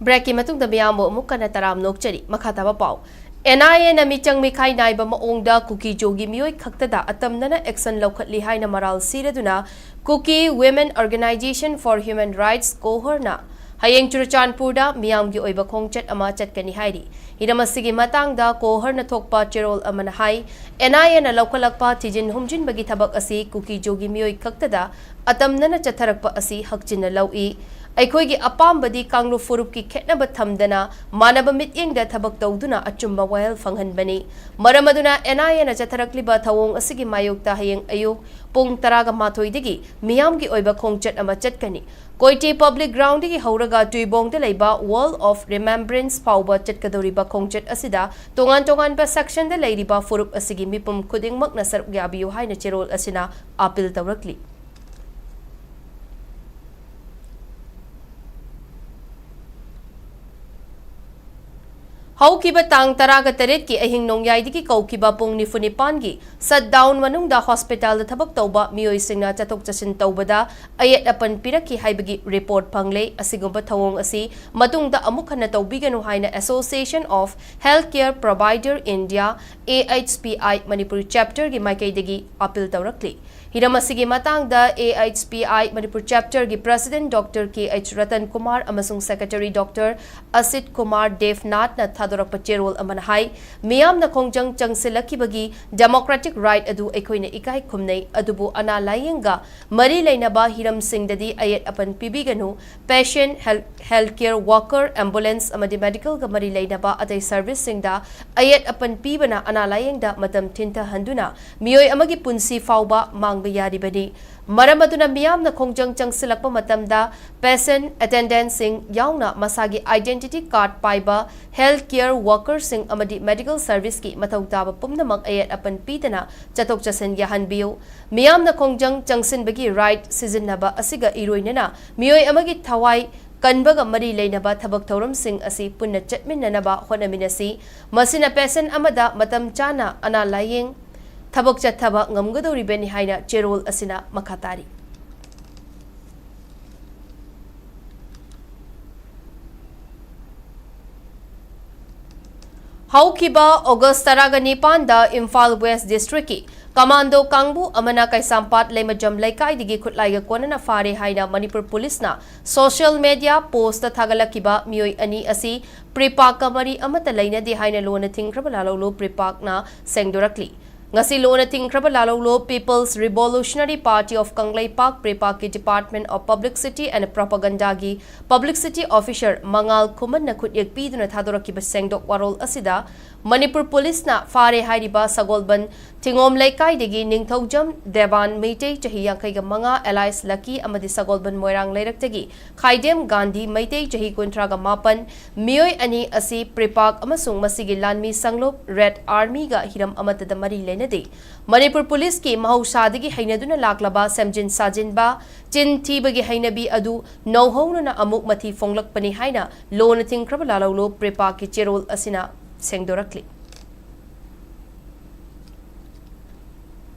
ꯕ꯭ꯔꯦꯛꯀꯤ ꯃꯇꯨꯡꯗ ꯃꯤꯌꯥꯝꯕꯨ ꯑꯃꯨꯛ ꯍꯟꯅ ꯇꯔꯥꯝꯅ ꯑꯣꯛꯆꯔꯤ꯫ ꯃꯈꯥ ꯇꯥꯕ ꯄꯥꯎ꯫ ꯑꯦꯟ ꯑꯥꯏ ꯑꯦꯅ ꯃꯤꯆꯪ ꯃꯤꯈꯥꯏ ꯅꯥꯏꯕ ꯃꯑꯣꯡꯗ ꯀꯨꯀꯤ ꯖꯣꯒꯤ ꯃꯤꯑꯣꯏ ꯈꯛꯇꯗ ꯑꯇꯝꯅꯅ ꯑꯦꯛꯁꯟ ꯂꯧꯈꯠꯂꯤ ꯍꯥꯏꯅ ꯃꯔꯥꯜ ꯁꯤꯔꯗꯨꯅ Kuki Women Organization for Human Rights, ꯀꯣꯍꯔꯅ ꯍꯌꯦꯡ ꯆꯨꯔꯆꯥꯟꯄꯨꯔꯗ ꯃꯤꯌꯥꯝꯒꯤ ꯑꯣꯏꯕ ꯈꯣꯡꯆꯠ ꯑꯃ ꯆꯠꯀꯅꯤ ꯍꯥꯏꯔꯤ꯫ ꯍꯤꯔꯝ ꯑꯁꯤꯒꯤ ꯃꯇꯥꯡꯗ ꯀꯣꯍꯔꯅ ꯊꯣꯛꯄ ꯆꯦꯔꯣꯜ ꯑꯃꯅ ꯍꯥꯏ, ꯑꯦꯟ ꯑꯥꯏ ꯑꯦꯅ ꯂꯧꯈꯠꯂꯛꯄ ꯊꯤꯖꯤꯟ ꯍꯨꯝꯖꯤꯟꯕꯒꯤ ꯊꯕꯛ ꯑꯁꯤ ꯀꯨꯀꯤ ꯖꯣꯒꯤ ꯃꯤꯑꯣꯏ ꯈꯛꯇꯗ ꯑꯇꯝꯅꯅ ꯆꯠꯊꯔꯛꯄ ꯑꯁꯤ ꯍꯛꯆꯤꯟꯅ ꯂꯧꯏ꯫ ꯑꯩꯈꯣꯏꯒꯤ ꯑꯄꯥꯝꯕꯗꯤ ꯀꯥꯡꯂꯨꯞ ꯐꯨꯔꯨꯞꯀꯤ ꯈꯦꯠꯅꯕ ꯊꯝꯗꯅ ꯃꯥꯟꯅꯕ ꯃꯤꯠꯌꯦꯡꯗ ꯊꯕꯛ ꯇꯧꯗꯨꯅ ꯑꯆꯨꯝꯕ ꯋꯥꯌꯦꯜ ꯐꯪꯍꯟꯕꯅꯤ꯫ ꯃꯔꯝ ꯑꯗꯨꯅ ꯑꯦꯟ ꯑꯥꯏ ꯑꯦꯅ ꯆꯠꯊꯔꯛꯂꯤꯕ ꯊꯧꯑꯣꯡ ꯑꯁꯤꯒꯤ ꯃꯥꯌꯣꯛꯇ ꯍꯌꯦꯡ ꯑꯌꯨꯛ ꯄꯨꯡ ꯇꯔꯥꯒ ꯃꯥꯊꯣꯏꯗꯒꯤ ꯃꯤꯌꯥꯝꯒꯤ ꯑꯣꯏꯕ ꯈꯣꯡꯆꯠ ꯑꯃ ꯆꯠꯀꯅꯤ꯫ ꯀꯣꯏꯇꯦ ꯄꯕ꯭ꯂꯤꯛ ꯒ꯭ꯔꯥꯎꯟꯗꯒꯤ ꯍꯧꯔꯒ ꯇꯨꯏꯕꯣꯡꯗ ꯂꯩꯕ ꯋꯥꯜ ꯑꯣꯐ ꯔꯤꯃꯦꯝꯕ꯭ꯔꯦꯟꯁ ꯐꯥꯎꯕ ꯆꯠꯀꯗꯧꯔꯤꯕ ꯈꯣꯡꯆꯠ ꯑꯁꯤꯗ ꯇꯣꯉꯥꯟ ꯇꯣꯉꯥꯟꯕ ꯁꯦꯛꯁꯟꯗ ꯂꯩꯔꯤꯕ ꯐꯨꯔꯨꯞ ꯑꯁꯤꯒꯤ ꯃꯤꯄꯨꯝ ꯈꯨꯗꯤꯡꯃꯛꯅ ꯁꯔꯨꯛ ꯌꯥꯕꯤꯌꯨ ꯍꯥꯏꯅ ꯆꯦꯔꯣꯜ ꯑꯁꯤꯅ ꯑꯥꯄꯤꯜ ꯇꯧꯔꯛꯂꯤ꯫ ꯍꯧꯈꯤꯕ ꯇꯥꯡ ꯇꯔꯥꯒ ꯇꯔꯦꯠꯀꯤ ꯑꯍꯤꯡ ꯅꯣꯡꯌꯥꯏꯗꯒꯤ ꯀꯧꯈꯤꯕ ꯄꯨꯡ ꯅꯤꯐꯨ ꯅꯤꯄꯥꯟꯒꯤ ꯁꯠꯗꯥꯎꯟ ꯃꯅꯨꯡꯗ ꯍꯣꯁꯄꯤꯇꯥꯜꯗ ꯊꯕꯛ ꯇꯧꯕ ꯃꯤꯑꯣꯏꯁꯤꯡꯅ ꯆꯠꯊꯣꯛ ꯆꯠꯁꯤꯟ ꯇꯧꯕꯗ ꯑꯌꯦꯠ ꯑꯄꯟ ꯄꯤꯔꯛꯈꯤ ꯍꯥꯏꯕꯒꯤ ꯔꯤꯄꯣꯔꯠ ꯐꯪꯂꯦ꯫ ꯑꯁꯤꯒꯨꯝꯕ ꯊꯧꯑꯣꯡ ꯑꯁꯤ ꯃꯇꯨꯡꯗ ꯑꯃꯨꯛ ꯍꯟꯅ ꯇꯧꯕꯤꯒꯅꯨ ꯍꯥꯏꯅ Association of Healthcare Provider India, A H P I, Manipur ꯆꯦꯞꯇꯔꯒꯤ ꯃꯥꯏꯀꯩꯗꯒꯤ ꯑꯥꯄꯤꯜ ꯇꯧꯔꯛꯂꯤ꯫ ꯍꯤꯔꯝ ꯑꯁꯤꯒꯤ ꯃꯇꯥꯡꯗ A H P I Manipur ꯆꯦꯞꯇꯔꯒꯤ president doctor K H Ratan Kumar ꯑꯃꯁꯨꯡ ꯁꯦꯀ꯭ꯔꯦꯇꯔꯤ ꯗꯣꯛꯇꯔ ꯑꯁꯤꯠ ꯀꯨꯃꯥꯔ ꯗꯦꯕꯅꯥꯊꯅ ꯊꯥꯗꯣꯔꯛꯄ ꯆꯦꯔꯣꯜ ꯑꯃꯅ ꯍꯥꯏ, ꯃꯤꯌꯥꯝꯅ ꯈꯣꯡꯖꯪ ꯆꯪꯁꯤꯜꯂꯛꯈꯤꯕꯒꯤ ꯗꯦꯃꯣꯀ꯭ꯔꯦꯇꯤꯛ ꯔꯥꯏꯠ ꯑꯗꯨ ꯑꯩꯈꯣꯏꯅ ꯏꯀꯥꯏ ꯈꯨꯝꯅꯩ, ꯑꯗꯨꯕꯨ ꯑꯅꯥ ꯂꯥꯌꯦꯡꯒ ꯃꯔꯤ ꯂꯩꯅꯕ ꯍꯤꯔꯝꯁꯤꯡꯗꯗꯤ ꯑꯌꯦꯠ ꯑꯄꯟ ꯄꯤꯕꯤꯒꯅꯨ꯫ Patient, health, health care worker, ambulance ꯑꯃꯗꯤ ꯃꯦꯗꯤꯀꯦꯜꯒ ꯃꯔꯤ ꯂꯩꯅꯕ ꯑꯇꯩ ꯁꯔꯚꯤꯁꯁꯤꯡꯗ ꯑꯌꯦꯠ ꯑꯄꯟ ꯄꯤꯕꯅ ꯑꯅꯥ ꯂꯥꯌꯦꯡꯗ ꯃꯇꯝ ꯊꯤꯟꯊꯍꯟꯗꯨꯅ ꯃꯤꯑꯣꯏ ꯑꯃꯒꯤ ꯄꯨꯟꯁꯤ ꯐꯥꯎꯕ ꯃꯥꯡꯕ ꯌꯥꯔꯤꯕꯅꯤ꯫ ꯃꯔꯝ ꯑꯗꯨꯅ ꯃꯤꯌꯥꯝꯅ ꯈꯣꯡꯖꯪ ꯆꯪꯁꯤꯜꯂꯛꯄ ꯃꯇꯝꯗ ꯄꯦꯁꯦꯟꯠ, ꯑꯦꯇꯦꯟꯗꯦꯟꯠꯁꯤꯡ ꯌꯥꯎꯅ ꯃꯁꯥꯒꯤ ꯑꯥꯏꯗꯦꯟꯇꯤꯇꯤ ꯀꯥꯔꯗ ꯄꯥꯏꯕ ꯍꯦꯜꯊ ꯀꯦꯌꯔ ꯋꯥꯀꯔꯁꯤꯡ ꯑꯃꯗꯤ ꯃꯦꯗꯤꯀꯦꯜ ꯁꯔꯚꯤꯁꯀꯤ ꯃꯊꯧ ꯇꯥꯕ ꯄꯨꯝꯅꯃꯛ ꯑꯌꯦꯠ ꯑꯄꯟ ꯄꯤꯗꯅ ꯆꯠꯊꯣꯛ ꯆꯠꯁꯤꯟ ꯌꯥꯍꯟꯕꯤꯌꯨ꯫ ꯃꯤꯌꯥꯝꯅ ꯈꯣꯡꯖꯪ ꯆꯪꯁꯤꯟꯕꯒꯤ ꯔꯥꯏꯠ ꯁꯤꯖꯤꯟꯅꯕ ꯑꯁꯤꯒ ꯏꯔꯣꯏꯅꯅ ꯃꯤꯑꯣꯏ ꯑꯃꯒꯤ ꯊꯋꯥꯏ ꯀꯟꯕꯒ ꯃꯔꯤ ꯂꯩꯅꯕ ꯊꯕꯛ ꯊꯧꯔꯝꯁꯤꯡ ꯑꯁꯤ ꯄꯨꯟꯅ ꯆꯠꯃꯤꯟꯅꯅꯕ ꯍꯣꯠꯅꯃꯤꯟꯅꯁꯤ꯫ ꯃꯁꯤꯅ ꯄꯦꯁꯦꯟꯠ ꯑꯃꯗ ꯃꯇꯝ ꯆꯥꯅ ꯑꯅꯥ ꯂꯥꯌꯦꯡ ꯊꯕꯛ ꯆꯠꯊꯕ ꯉꯝꯒꯗꯧꯔꯤꯕꯅꯤ ꯍꯥꯏꯅ ꯆꯦꯔꯣꯜ ꯑꯁꯤꯅ ꯃꯈꯥ ꯇꯥꯔꯤ꯫ ꯍꯧꯈꯤꯕ ꯑꯣꯒꯁ ꯇꯔꯥꯒ ꯅꯤꯄꯥꯟꯗ ꯏꯝꯐꯥꯜ ꯋꯦꯁ ꯗꯤꯁꯇ꯭ꯔꯤꯛꯀꯤ ꯀꯃꯥꯟꯗꯣ ꯀꯥꯡꯕꯨ ꯑꯃꯅ ꯀꯩꯁꯥꯝꯄꯥꯠ ꯂꯩꯃꯖꯝ ꯂꯩꯀꯥꯏꯗꯒꯤ ꯈꯨꯠꯂꯥꯏꯒ ꯀꯣꯟꯅꯅ ꯐꯥꯔꯦ ꯍꯥꯏꯅ ꯃꯅꯤꯄꯨꯔ ꯄꯨꯂꯤꯁꯅ ꯁꯣꯁꯤꯌꯦꯜ ꯃꯦꯗꯤꯌꯥ ꯄꯣꯁꯇ ꯊꯥꯒꯠꯂꯛꯈꯤꯕ ꯃꯤꯑꯣꯏ ꯑꯅꯤ ꯑꯁꯤ ꯄ꯭ꯔꯤꯄꯥꯛꯀ ꯃꯔꯤ ꯑꯃꯠꯇ ꯂꯩꯅꯗꯦ ꯍꯥꯏꯅ ꯂꯣꯟꯅ ꯊꯤꯡꯈ꯭ꯔꯕ ꯂꯥꯂꯧꯂꯨ ꯄ꯭ꯔꯤꯄꯥꯛꯅ ꯁꯦꯡꯗꯣꯔꯛꯂꯤ꯫ ꯉꯁꯤ ꯂꯣꯟꯅ ꯊꯤꯡꯈ꯭ꯔꯕ ꯂꯥꯂꯧꯂꯨ People's Revolutionary Party of Kangleipak ꯄ꯭ꯔꯤꯄꯥꯛꯀꯤ Department of Publicity and Propagandaꯒꯤ ꯄꯕ꯭ꯂꯤꯁꯤꯇꯤ ꯑꯣꯐꯤꯁꯔ ꯃꯉꯥꯜ ꯈꯨꯃꯟꯅ ꯈꯨꯠꯌꯦꯛ ꯄꯤꯗꯨꯅ ꯊꯥꯗꯣꯔꯛꯈꯤꯕ ꯁꯦꯡꯗꯣꯛ ꯋꯥꯔꯣꯜ ꯑꯁꯤꯗ ꯃꯅꯤꯄꯨꯔ ꯄꯨꯂꯤꯁꯅ ꯐꯥꯔꯦ ꯍꯥꯏꯔꯤꯕ ꯁꯒꯣꯜꯕꯟ ꯊꯤꯉꯣꯝ ꯂꯩꯀꯥꯏꯗꯒꯤ ꯅꯤꯡꯊꯧꯖꯝ ꯗꯦꯕꯥꯟ, ꯃꯩꯇꯩ, ꯆꯍꯤ ꯌꯥꯡꯈꯩꯒ ꯃꯉꯥ, alias ꯂꯛꯀꯤ, ꯑꯃꯗꯤ ꯁꯒꯣꯜꯕꯟ ꯃꯣꯏꯔꯥꯡ ꯂꯩꯔꯛꯇꯒꯤ ꯈꯥꯏꯗꯦꯝ ꯒꯥꯟꯙꯤ, ꯃꯩꯇꯩ, ꯆꯍꯤ ꯀꯨꯟꯊ꯭ꯔꯥꯒ ꯃꯥꯄꯟ, ꯃꯤꯑꯣꯏ ꯑꯅꯤ ꯑꯁꯤ ꯄ꯭ꯔꯤꯄꯥꯛ ꯑꯃꯁꯨꯡ ꯃꯁꯤꯒꯤ ꯂꯥꯟꯃꯤ ꯁꯪꯂꯨꯞ ꯔꯦꯗ ꯑꯥꯔꯃꯤꯒ ꯍꯤꯔꯝ ꯑꯃꯠꯇꯗ ꯃꯔꯤ ꯂꯩꯅꯗꯦ꯫ ꯃꯅꯤꯄꯨꯔ ꯄꯨꯂꯤꯁꯀꯤ ꯃꯍꯧꯁꯥꯗꯒꯤ ꯍꯩꯅꯗꯨꯅ ꯂꯥꯛꯂꯕ ꯁꯦꯝꯖꯤꯟ ꯁꯥꯖꯤꯟꯕ, ꯆꯤꯟ ꯊꯤꯕꯒꯤ ꯍꯩꯅꯕꯤ ꯑꯗꯨ ꯅꯧꯍꯧꯅꯅ ꯑꯃꯨꯛ ꯃꯊꯤ ꯐꯣꯡꯂꯛꯄꯅꯤ ꯍꯥꯏꯅ ꯂꯣꯟꯅ ꯊꯤꯡꯈ꯭ꯔꯕ ꯂꯥꯂꯧꯂꯨ ꯄ꯭ꯔꯤꯄꯥꯛꯀꯤ ꯆꯦꯔꯣꯜ ꯑꯁꯤꯅ ꯁꯦꯡꯗꯣꯔꯛꯂꯤ꯫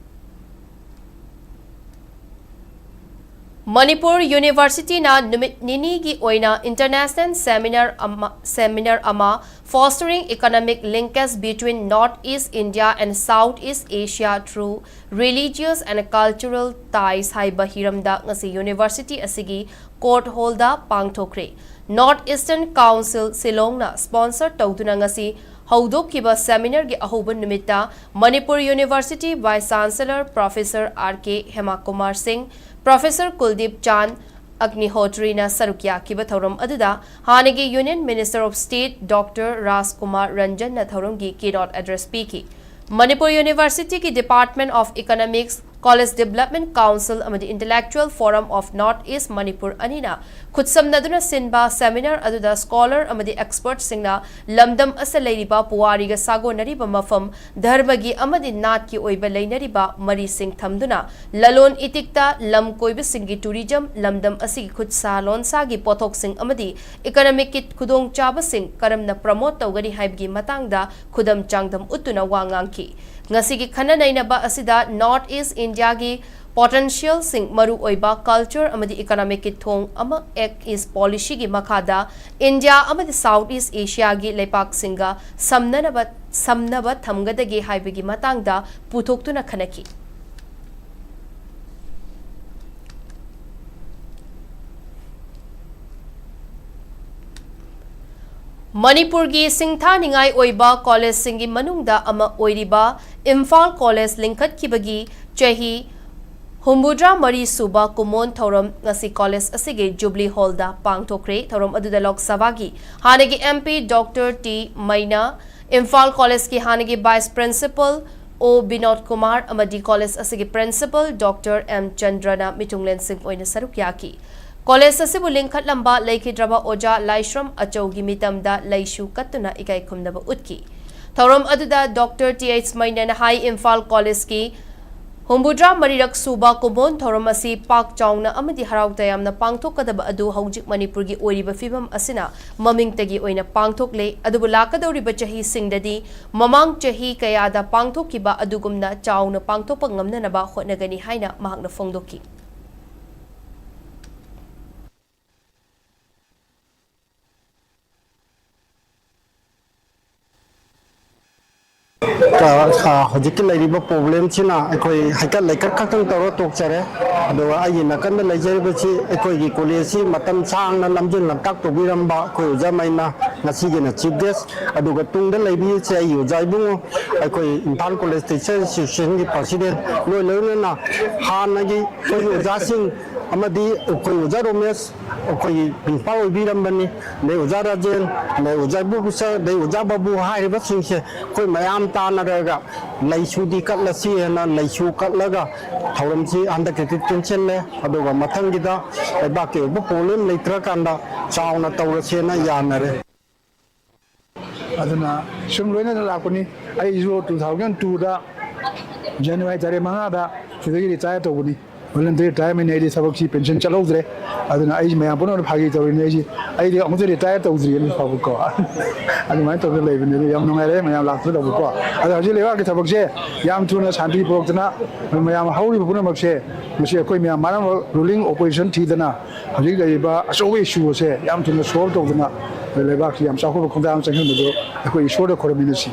ꯃꯅꯤꯄꯨꯔ ꯌꯨꯅꯤꯚꯔꯁꯤꯇꯤꯅ ꯅꯨꯃꯤꯠ ꯅꯤꯅꯤꯒꯤ ꯑꯣꯏꯅ international seminar ꯑꯃ, seminar ꯑꯃ Fostering Economic Linkage Between North East India and South East Asia Through Religious and Cultural Ties ꯍꯥꯏꯕ ꯍꯤꯔꯝꯗ ꯉꯁꯤ ꯌꯨꯅꯤꯚꯔꯁꯤꯇꯤ ꯑꯁꯤꯒꯤ ꯀꯣꯔꯠ ꯍꯣꯜꯗ ꯄꯥꯡꯊꯣꯛꯈ꯭ꯔꯦ꯫ North Eastern Council ꯁꯤꯂꯣꯡꯅ sponsor ꯇꯧꯗꯨꯅ ꯉꯁꯤ ꯍꯧꯗꯣꯛꯈꯤꯕ ꯁꯦꯃꯤꯅꯥꯔꯒꯤ ꯑꯍꯧꯕ ꯅꯨꯃꯤꯠꯇ Manipur university vice chancellor professor R K Hemakumar Singh, professor ꯀꯨꯜꯗꯤꯞ ꯆꯥꯟ ꯑꯒ꯭ꯅꯤꯍꯣꯇ꯭ꯔꯤꯅ ꯁꯔꯨꯛ ꯌꯥꯈꯤꯕ ꯊꯧꯔꯝ ꯑꯗꯨꯗ ꯍꯥꯟꯅꯒꯤ Union Minister of State Doctor ꯔꯥꯖꯀꯨꯃꯥꯔ ꯔꯟꯖꯟꯅ ꯊꯧꯔꯝꯒꯤ keynote address ꯄꯤꯈꯤ꯫ ꯃꯅꯤꯄꯨꯔ ꯌꯨꯅꯤꯚꯔꯁꯤꯇꯤꯒꯤ Department of Economics, College Development Council ꯑꯃꯗꯤ Intellectual Forum of North East Manipur ꯑꯅꯤꯅ ꯈꯨꯠꯁꯝꯅꯗꯨꯅ ꯁꯤꯟꯕ ꯁꯦꯃꯤꯅꯥꯔ ꯑꯗꯨꯗ ꯁ꯭ꯀꯣꯂꯔ ꯑꯃꯗꯤ ꯑꯦꯛꯁꯄꯔꯠꯁꯤꯡꯅ ꯂꯝꯗꯝ ꯑꯁꯤꯗ ꯂꯩꯔꯤꯕ ꯄꯨꯋꯥꯔꯤꯒ ꯁꯥꯒꯣꯟꯅꯔꯤꯕ ꯃꯐꯝ, ꯙꯔꯃꯒꯤ ꯑꯃꯗꯤ ꯅꯥꯠꯀꯤ ꯑꯣꯏꯕ ꯂꯩꯅꯔꯤꯕ ꯃꯔꯤꯁꯤꯡ ꯊꯝꯗꯨꯅ ꯂꯂꯣꯟ ꯏꯇꯤꯛꯇ, ꯂꯝ ꯀꯣꯏꯕꯁꯤꯡꯒꯤ tourism, ꯂꯝꯗꯝ ꯑꯁꯤꯒꯤ ꯈꯨꯠꯁꯥ ꯂꯣꯟꯁꯥꯒꯤ ꯄꯣꯠꯊꯣꯛꯁꯤꯡ ꯑꯃꯗꯤ economic ꯀꯤ ꯈꯨꯗꯣꯡꯆꯥꯕꯁꯤꯡ ꯀꯔꯝꯅ promote ꯇꯧꯒꯅꯤ ꯍꯥꯏꯕꯒꯤ ꯃꯇꯥꯡꯗ ꯈꯨꯗꯝ ꯆꯥꯡꯗꯝ ꯎꯠꯇꯨꯅ ꯋꯥ ꯉꯥꯡꯈꯤ꯫ ꯉꯁꯤꯒꯤ ꯈꯟꯅ ꯅꯩꯅꯕ ꯑꯁꯤꯗ North East India ꯒꯤ ꯄꯣꯇꯦꯟꯁꯤꯌꯦꯜꯁꯤꯡ, ꯃꯔꯨꯑꯣꯏꯕ ꯀꯜꯆꯔ ꯑꯃꯗꯤ ꯏꯀꯣꯅꯣꯃꯤꯛꯀꯤ ꯊꯣꯡ ꯑꯃ ꯑꯦꯛ ꯏꯁ ꯄꯣꯂꯤꯁꯤꯒꯤ ꯃꯈꯥꯗ ꯏꯟꯗꯤꯌꯥ ꯑꯃꯗꯤ ꯁꯥꯎꯠ ꯏꯁ ꯑꯦꯁꯤꯌꯥꯒꯤ ꯂꯩꯄꯥꯛꯁꯤꯡꯒ ꯁꯝꯅꯅꯕ, ꯁꯝꯅꯕ ꯊꯝꯒꯗꯒꯦ ꯍꯥꯏꯕꯒꯤ ꯃꯇꯥꯡꯗ ꯄꯨꯊꯣꯛꯇꯨꯅ ꯈꯟꯅꯈꯤ꯫ ꯃꯅꯤꯄꯨꯔꯒꯤ ꯁꯤꯡꯊꯥꯅꯤꯡꯉꯥꯏ ꯑꯣꯏꯕ ꯀꯣꯂꯦꯖꯁꯤꯡꯒꯤ ꯃꯅꯨꯡꯗ ꯑꯃ ꯑꯣꯏꯔꯤꯕ ꯏꯝꯐꯥꯜ ꯀꯣꯂꯦꯖ ꯂꯤꯡꯈꯠꯈꯤꯕꯒꯤ ꯆꯍꯤ ꯍꯨꯝꯐꯨꯇꯔꯥ ꯃꯔꯤ ꯁꯨꯕ ꯀꯨꯝꯑꯣꯟ ꯊꯧꯔꯝ ꯉꯁꯤ ꯀꯣꯂꯦꯖ ꯑꯁꯤꯒꯤ ꯖꯨꯕꯂꯤ ꯍꯣꯜꯗ ꯄꯥꯡꯊꯣꯛꯈ꯭ꯔꯦ꯫ ꯊꯧꯔꯝ ꯑꯗꯨꯗ ꯂꯣꯛ ꯁꯚꯥꯒꯤ ꯍꯥꯟꯅꯒꯤ M P doctor T Meinya, Imphal ꯀꯣꯂꯦꯖꯀꯤ ꯍꯥꯟꯅꯒꯤ ꯚꯥꯏꯁ ꯄ꯭ꯔꯤꯟꯁꯤꯄꯜ ꯑꯣ ꯕꯤꯅꯣꯗ ꯀꯨꯃꯥꯔ ꯑꯃꯗꯤ ꯀꯣꯂꯦꯖ ꯑꯁꯤꯒꯤ ꯄ꯭ꯔꯤꯟꯁꯤꯄꯜ ꯗꯣꯛꯇꯔ ꯑꯦꯝ ꯆꯟꯗ꯭ꯔꯅ ꯃꯤꯊꯨꯡꯂꯦꯟꯁꯤꯡ ꯑꯣꯏꯅ ꯁꯔꯨꯛ ꯌꯥꯈꯤ꯫ ꯀꯣꯂꯦꯖ ꯑꯁꯤꯕꯨ ꯂꯤꯡꯈꯠꯂꯝꯕ ꯂꯩꯈꯤꯗ꯭ꯔꯕ ꯑꯣꯖꯥ ꯂꯥꯏꯁ꯭ꯔꯝ ꯑꯆꯧꯒꯤ ꯃꯤꯇꯝꯗ ꯂꯩꯁꯨ ꯀꯠꯇꯨꯅ ꯏꯀꯥꯏ ꯈꯨꯝꯅꯕ ꯎꯠꯈꯤ꯫ ꯊꯧꯔꯝ ꯑꯗꯨꯗ ꯗꯣꯛꯇꯔ ꯇꯤ ꯑꯩꯆ ꯃꯩꯅꯥꯅ ꯍꯥꯏ, ꯏꯝꯐꯥꯜ ꯀꯣꯂꯦꯖꯀꯤ ꯍꯨꯝꯐꯨꯇꯔꯥ ꯃꯔꯤꯔꯛ ꯁꯨꯕ ꯀꯨꯝꯑꯣꯟ ꯊꯧꯔꯝ ꯑꯁꯤ ꯄꯥꯛ ꯆꯥꯎꯅ ꯑꯃꯗꯤ ꯍꯔꯥꯎ ꯇꯌꯥꯝꯅ ꯄꯥꯡꯊꯣꯛꯀꯗꯕ ꯑꯗꯨ ꯍꯧꯖꯤꯛ ꯃꯅꯤꯄꯨꯔꯒꯤ ꯑꯣꯏꯔꯤꯕ ꯐꯤꯕꯝ ꯑꯁꯤꯅ ꯃꯃꯤꯡꯇꯒꯤ ꯑꯣꯏꯅ ꯄꯥꯡꯊꯣꯛꯂꯦ꯫ ꯑꯗꯨꯕꯨ ꯂꯥꯛꯀꯗꯧꯔꯤꯕ ꯆꯍꯤꯁꯤꯡꯗꯗꯤ ꯃꯃꯥꯡ ꯆꯍꯤ ꯀꯌꯥꯗ ꯄꯥꯡꯊꯣꯛꯈꯤꯕ ꯑꯗꯨꯒꯨꯝꯅ ꯆꯥꯎꯅ ꯄꯥꯡꯊꯣꯛꯄ ꯉꯝꯅꯅꯕ ꯍꯣꯠꯅꯒꯅꯤ ꯍꯥꯏꯅ ꯃꯍꯥꯛꯅ ꯐꯣꯡꯗꯣꯛꯈꯤ꯫ ꯀ-, ꯑ, ꯍꯧꯖꯤꯛꯀꯤ ꯂꯩꯔꯤꯕ ꯄ꯭ꯔꯣꯕ꯭ꯂꯦꯝꯁꯤꯅ ꯑꯩꯈꯣꯏ ꯍꯩꯀꯠ ꯂꯩꯀꯠ ꯈꯛꯇꯪ ꯇꯧꯔ ꯇꯣꯛꯆꯔꯦ꯫ ꯑꯗꯨꯒ ꯑꯩꯒꯤ ꯅꯥꯀꯟꯗ ꯂꯩꯖꯔꯤꯕꯁꯤ ꯑꯩꯈꯣꯏꯒꯤ ꯀꯣꯂꯦꯖꯁꯤ ꯃꯇꯝ ꯁꯥꯡꯅ ꯂꯝꯖꯤꯡ ꯂꯝꯇꯥꯛ ꯇꯧꯕꯤꯔꯝꯕ ꯑꯩꯈꯣꯏ ꯑꯣꯖꯥ ꯃꯩꯅꯥ, ꯉꯁꯤꯒꯤꯅ ꯆꯤꯐ ꯒꯦꯁ꯫ ꯑꯗꯨꯒ ꯇꯨꯡꯗ ꯂꯩꯕꯤꯔꯤꯁꯦ ꯑꯩꯒꯤ ꯑꯣꯖꯥ ꯏꯕꯨꯡꯉꯣ, ꯑꯩꯈꯣꯏ ꯏꯝꯐꯥꯜ ꯀꯣꯂꯦꯖ ꯇꯤꯆꯔ ꯑꯦꯁꯣꯁꯤꯌꯦꯁꯟꯒꯤ ꯄ꯭ꯔꯁꯤꯗꯦꯟ, ꯂꯣꯏ ꯂꯣꯏꯅꯅ ꯍꯥꯟꯅꯒꯤ ꯑꯩꯈꯣꯏꯒꯤ ꯑꯣꯖꯥꯁꯤꯡ ꯑꯃꯗꯤ ꯑꯩꯈꯣꯏ ꯑꯣꯖꯥ ꯔꯣꯃꯦꯁ, ꯑꯩꯈꯣꯏꯒꯤ ꯄ꯭ꯔꯤꯟꯁꯤꯄꯥꯜ ꯑꯣꯏꯕꯤꯔꯝꯕꯅꯤ, ꯑꯗꯩ ꯑꯣꯖꯥ ꯔꯥꯖꯦꯟ, ꯑꯗꯩ ꯑꯣꯖꯥ ꯏꯕꯣꯛꯁ, ꯑꯗꯩ ꯑꯣꯖꯥ ꯕꯥꯕꯨ ꯍꯥꯏꯔꯤꯕꯁꯤꯡꯁꯦ ꯑꯩꯈꯣꯏ ꯃꯌꯥꯝ ꯇꯥꯟꯅꯔꯒ ꯂꯩꯁꯨꯗꯤ ꯀꯠꯂꯁꯤ ꯍꯥꯏꯅ ꯂꯩꯁꯨ ꯀꯠꯂꯒ ꯊꯧꯔꯝꯁꯤ ꯍꯟꯗꯛꯀꯤꯗꯤ ꯇꯦꯟꯁꯤꯜꯂꯦ꯫ ꯑꯗꯨꯒ ꯃꯊꯪꯒꯤꯗ ꯂꯩꯕꯥꯛꯀꯤ ꯑꯣꯏꯕ ꯄ꯭ꯔꯣꯕ꯭ꯂꯦꯝ ꯂꯩꯇ꯭ꯔꯀꯥꯟꯗ ꯆꯥꯎꯅ ꯇꯧꯔꯁꯦꯅ ꯌꯥꯅꯔꯦ꯫ ꯑꯗꯨꯅ ꯁꯨꯝ ꯂꯣꯏꯅꯅ ꯂꯥꯛꯄꯅꯤ꯫ ꯑꯩꯁꯨ two thousand two ꯗ January ꯇꯥꯔꯤꯛ ꯃꯉꯥꯗ ꯁꯤꯗꯒꯤ retire ꯇꯧꯕꯅꯤ꯫ Voluntary retirement ꯑꯩꯗꯤ ꯊꯕꯛꯁꯤ, ꯄꯦꯟꯁꯟ ꯆꯠꯍꯧꯗ꯭ꯔꯦ꯫ ꯑꯗꯨꯅ ꯑꯩꯁꯤ ꯃꯌꯥꯝ ꯄꯨꯝꯅꯃꯛꯅ ꯐꯥꯒꯤ ꯇꯧꯔꯤꯅꯤ, ꯑꯩꯁꯤ, ꯑꯩꯗꯤ ꯑꯃꯨꯛꯇ ꯔꯤꯇꯥꯌꯔ ꯇꯧꯗ꯭ꯔꯤ ꯍꯧꯖꯤꯛ ꯐꯥꯎꯕꯀꯣ꯫ ꯑꯗꯨꯃꯥꯏꯅ ꯇꯧꯗꯅ ꯂꯩꯕꯅꯤ꯫ ꯑꯗꯨ ꯌꯥꯝ ꯅꯨꯡꯉꯥꯏꯔꯦ ꯃꯌꯥꯝ ꯂꯥꯛꯇꯅꯕꯀꯣ꯫ ꯑꯗꯣ ꯍꯧꯖꯤꯛ ꯂꯩꯕꯥꯛꯀꯤ ꯊꯕꯛꯁꯦ ꯌꯥꯝ ꯊꯨꯅ ꯁꯥꯟꯇꯤ ꯄꯨꯔꯛꯇꯅ, ꯃꯌꯥꯝ ꯍꯧꯔꯤꯕ ꯄꯨꯝꯅꯃꯛꯁꯦ, ꯃꯁꯤ ꯑꯩꯈꯣꯏ ꯃꯌꯥꯝ ꯃꯥꯟꯅꯕ ꯔꯨꯂꯤꯡ ꯑꯣꯄꯣꯖꯤꯁꯟ ꯊꯤꯗꯅ ꯍꯧꯖꯤꯛ ꯂꯩꯔꯤꯕ ꯑꯆꯧꯕ ꯏꯁꯨ ꯑꯁꯦ ꯌꯥꯝ ꯊꯨꯅ ꯁꯣꯜꯕ ꯇꯧꯗꯅ ꯂꯩꯕꯥꯛꯁꯤ ꯌꯥꯝ ꯆꯥꯎꯈꯠꯄ ꯈꯣꯡꯗꯥ ꯑꯃ ꯆꯪꯍꯟꯕꯗꯨ ꯑꯩꯈꯣꯏ ꯏꯁꯣꯔꯗ ꯈꯨꯔꯨꯝꯃꯤꯟꯅꯁꯤ꯫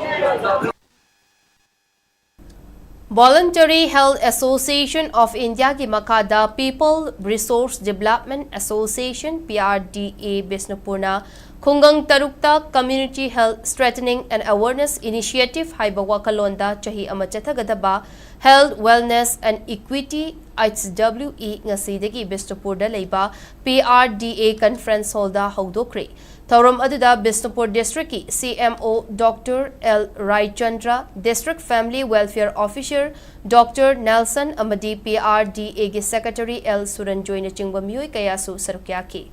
Voluntary Health Association of India ꯒꯤ ꯃꯈꯥꯗ People Resource Development Association, P R D A, ꯕꯤꯁꯅꯨꯄꯨꯔꯅ ꯈꯨꯡꯒꯪ ꯇꯔꯨꯛꯇ Community Health Strengthening and Awareness Initiative ꯍꯥꯏꯕ ꯋꯥꯈꯜꯂꯣꯟꯗ ꯆꯍꯤ ꯑꯃ ꯆꯠꯊꯒꯗꯕ Health, Wellness and Equity, H W E, ꯉꯁꯤꯗꯒꯤ ꯕꯤꯁꯅꯨꯄꯨꯔꯗ ꯂꯩꯕ P R D A Conference Hallꯗ ꯍꯧꯗꯣꯛꯈ꯭ꯔꯦ꯫ ꯊꯧꯔꯝ ꯑꯗꯨꯗ ꯕꯤꯁꯅꯨꯄꯨꯔ ꯗꯤꯁꯇ꯭ꯔꯤꯛꯀꯤ C M O Doctor L Raichandra, District Family Welfare Officer Doctor Nelson ꯑꯃꯗꯤ P R D A ꯒꯤ Secretary L ꯁꯨꯔꯟꯖꯣꯏꯅꯆꯤꯡꯕ ꯃꯤꯑꯣꯏ ꯀꯌꯥꯁꯨ ꯁꯔꯨꯛ ꯌꯥꯈꯤ꯫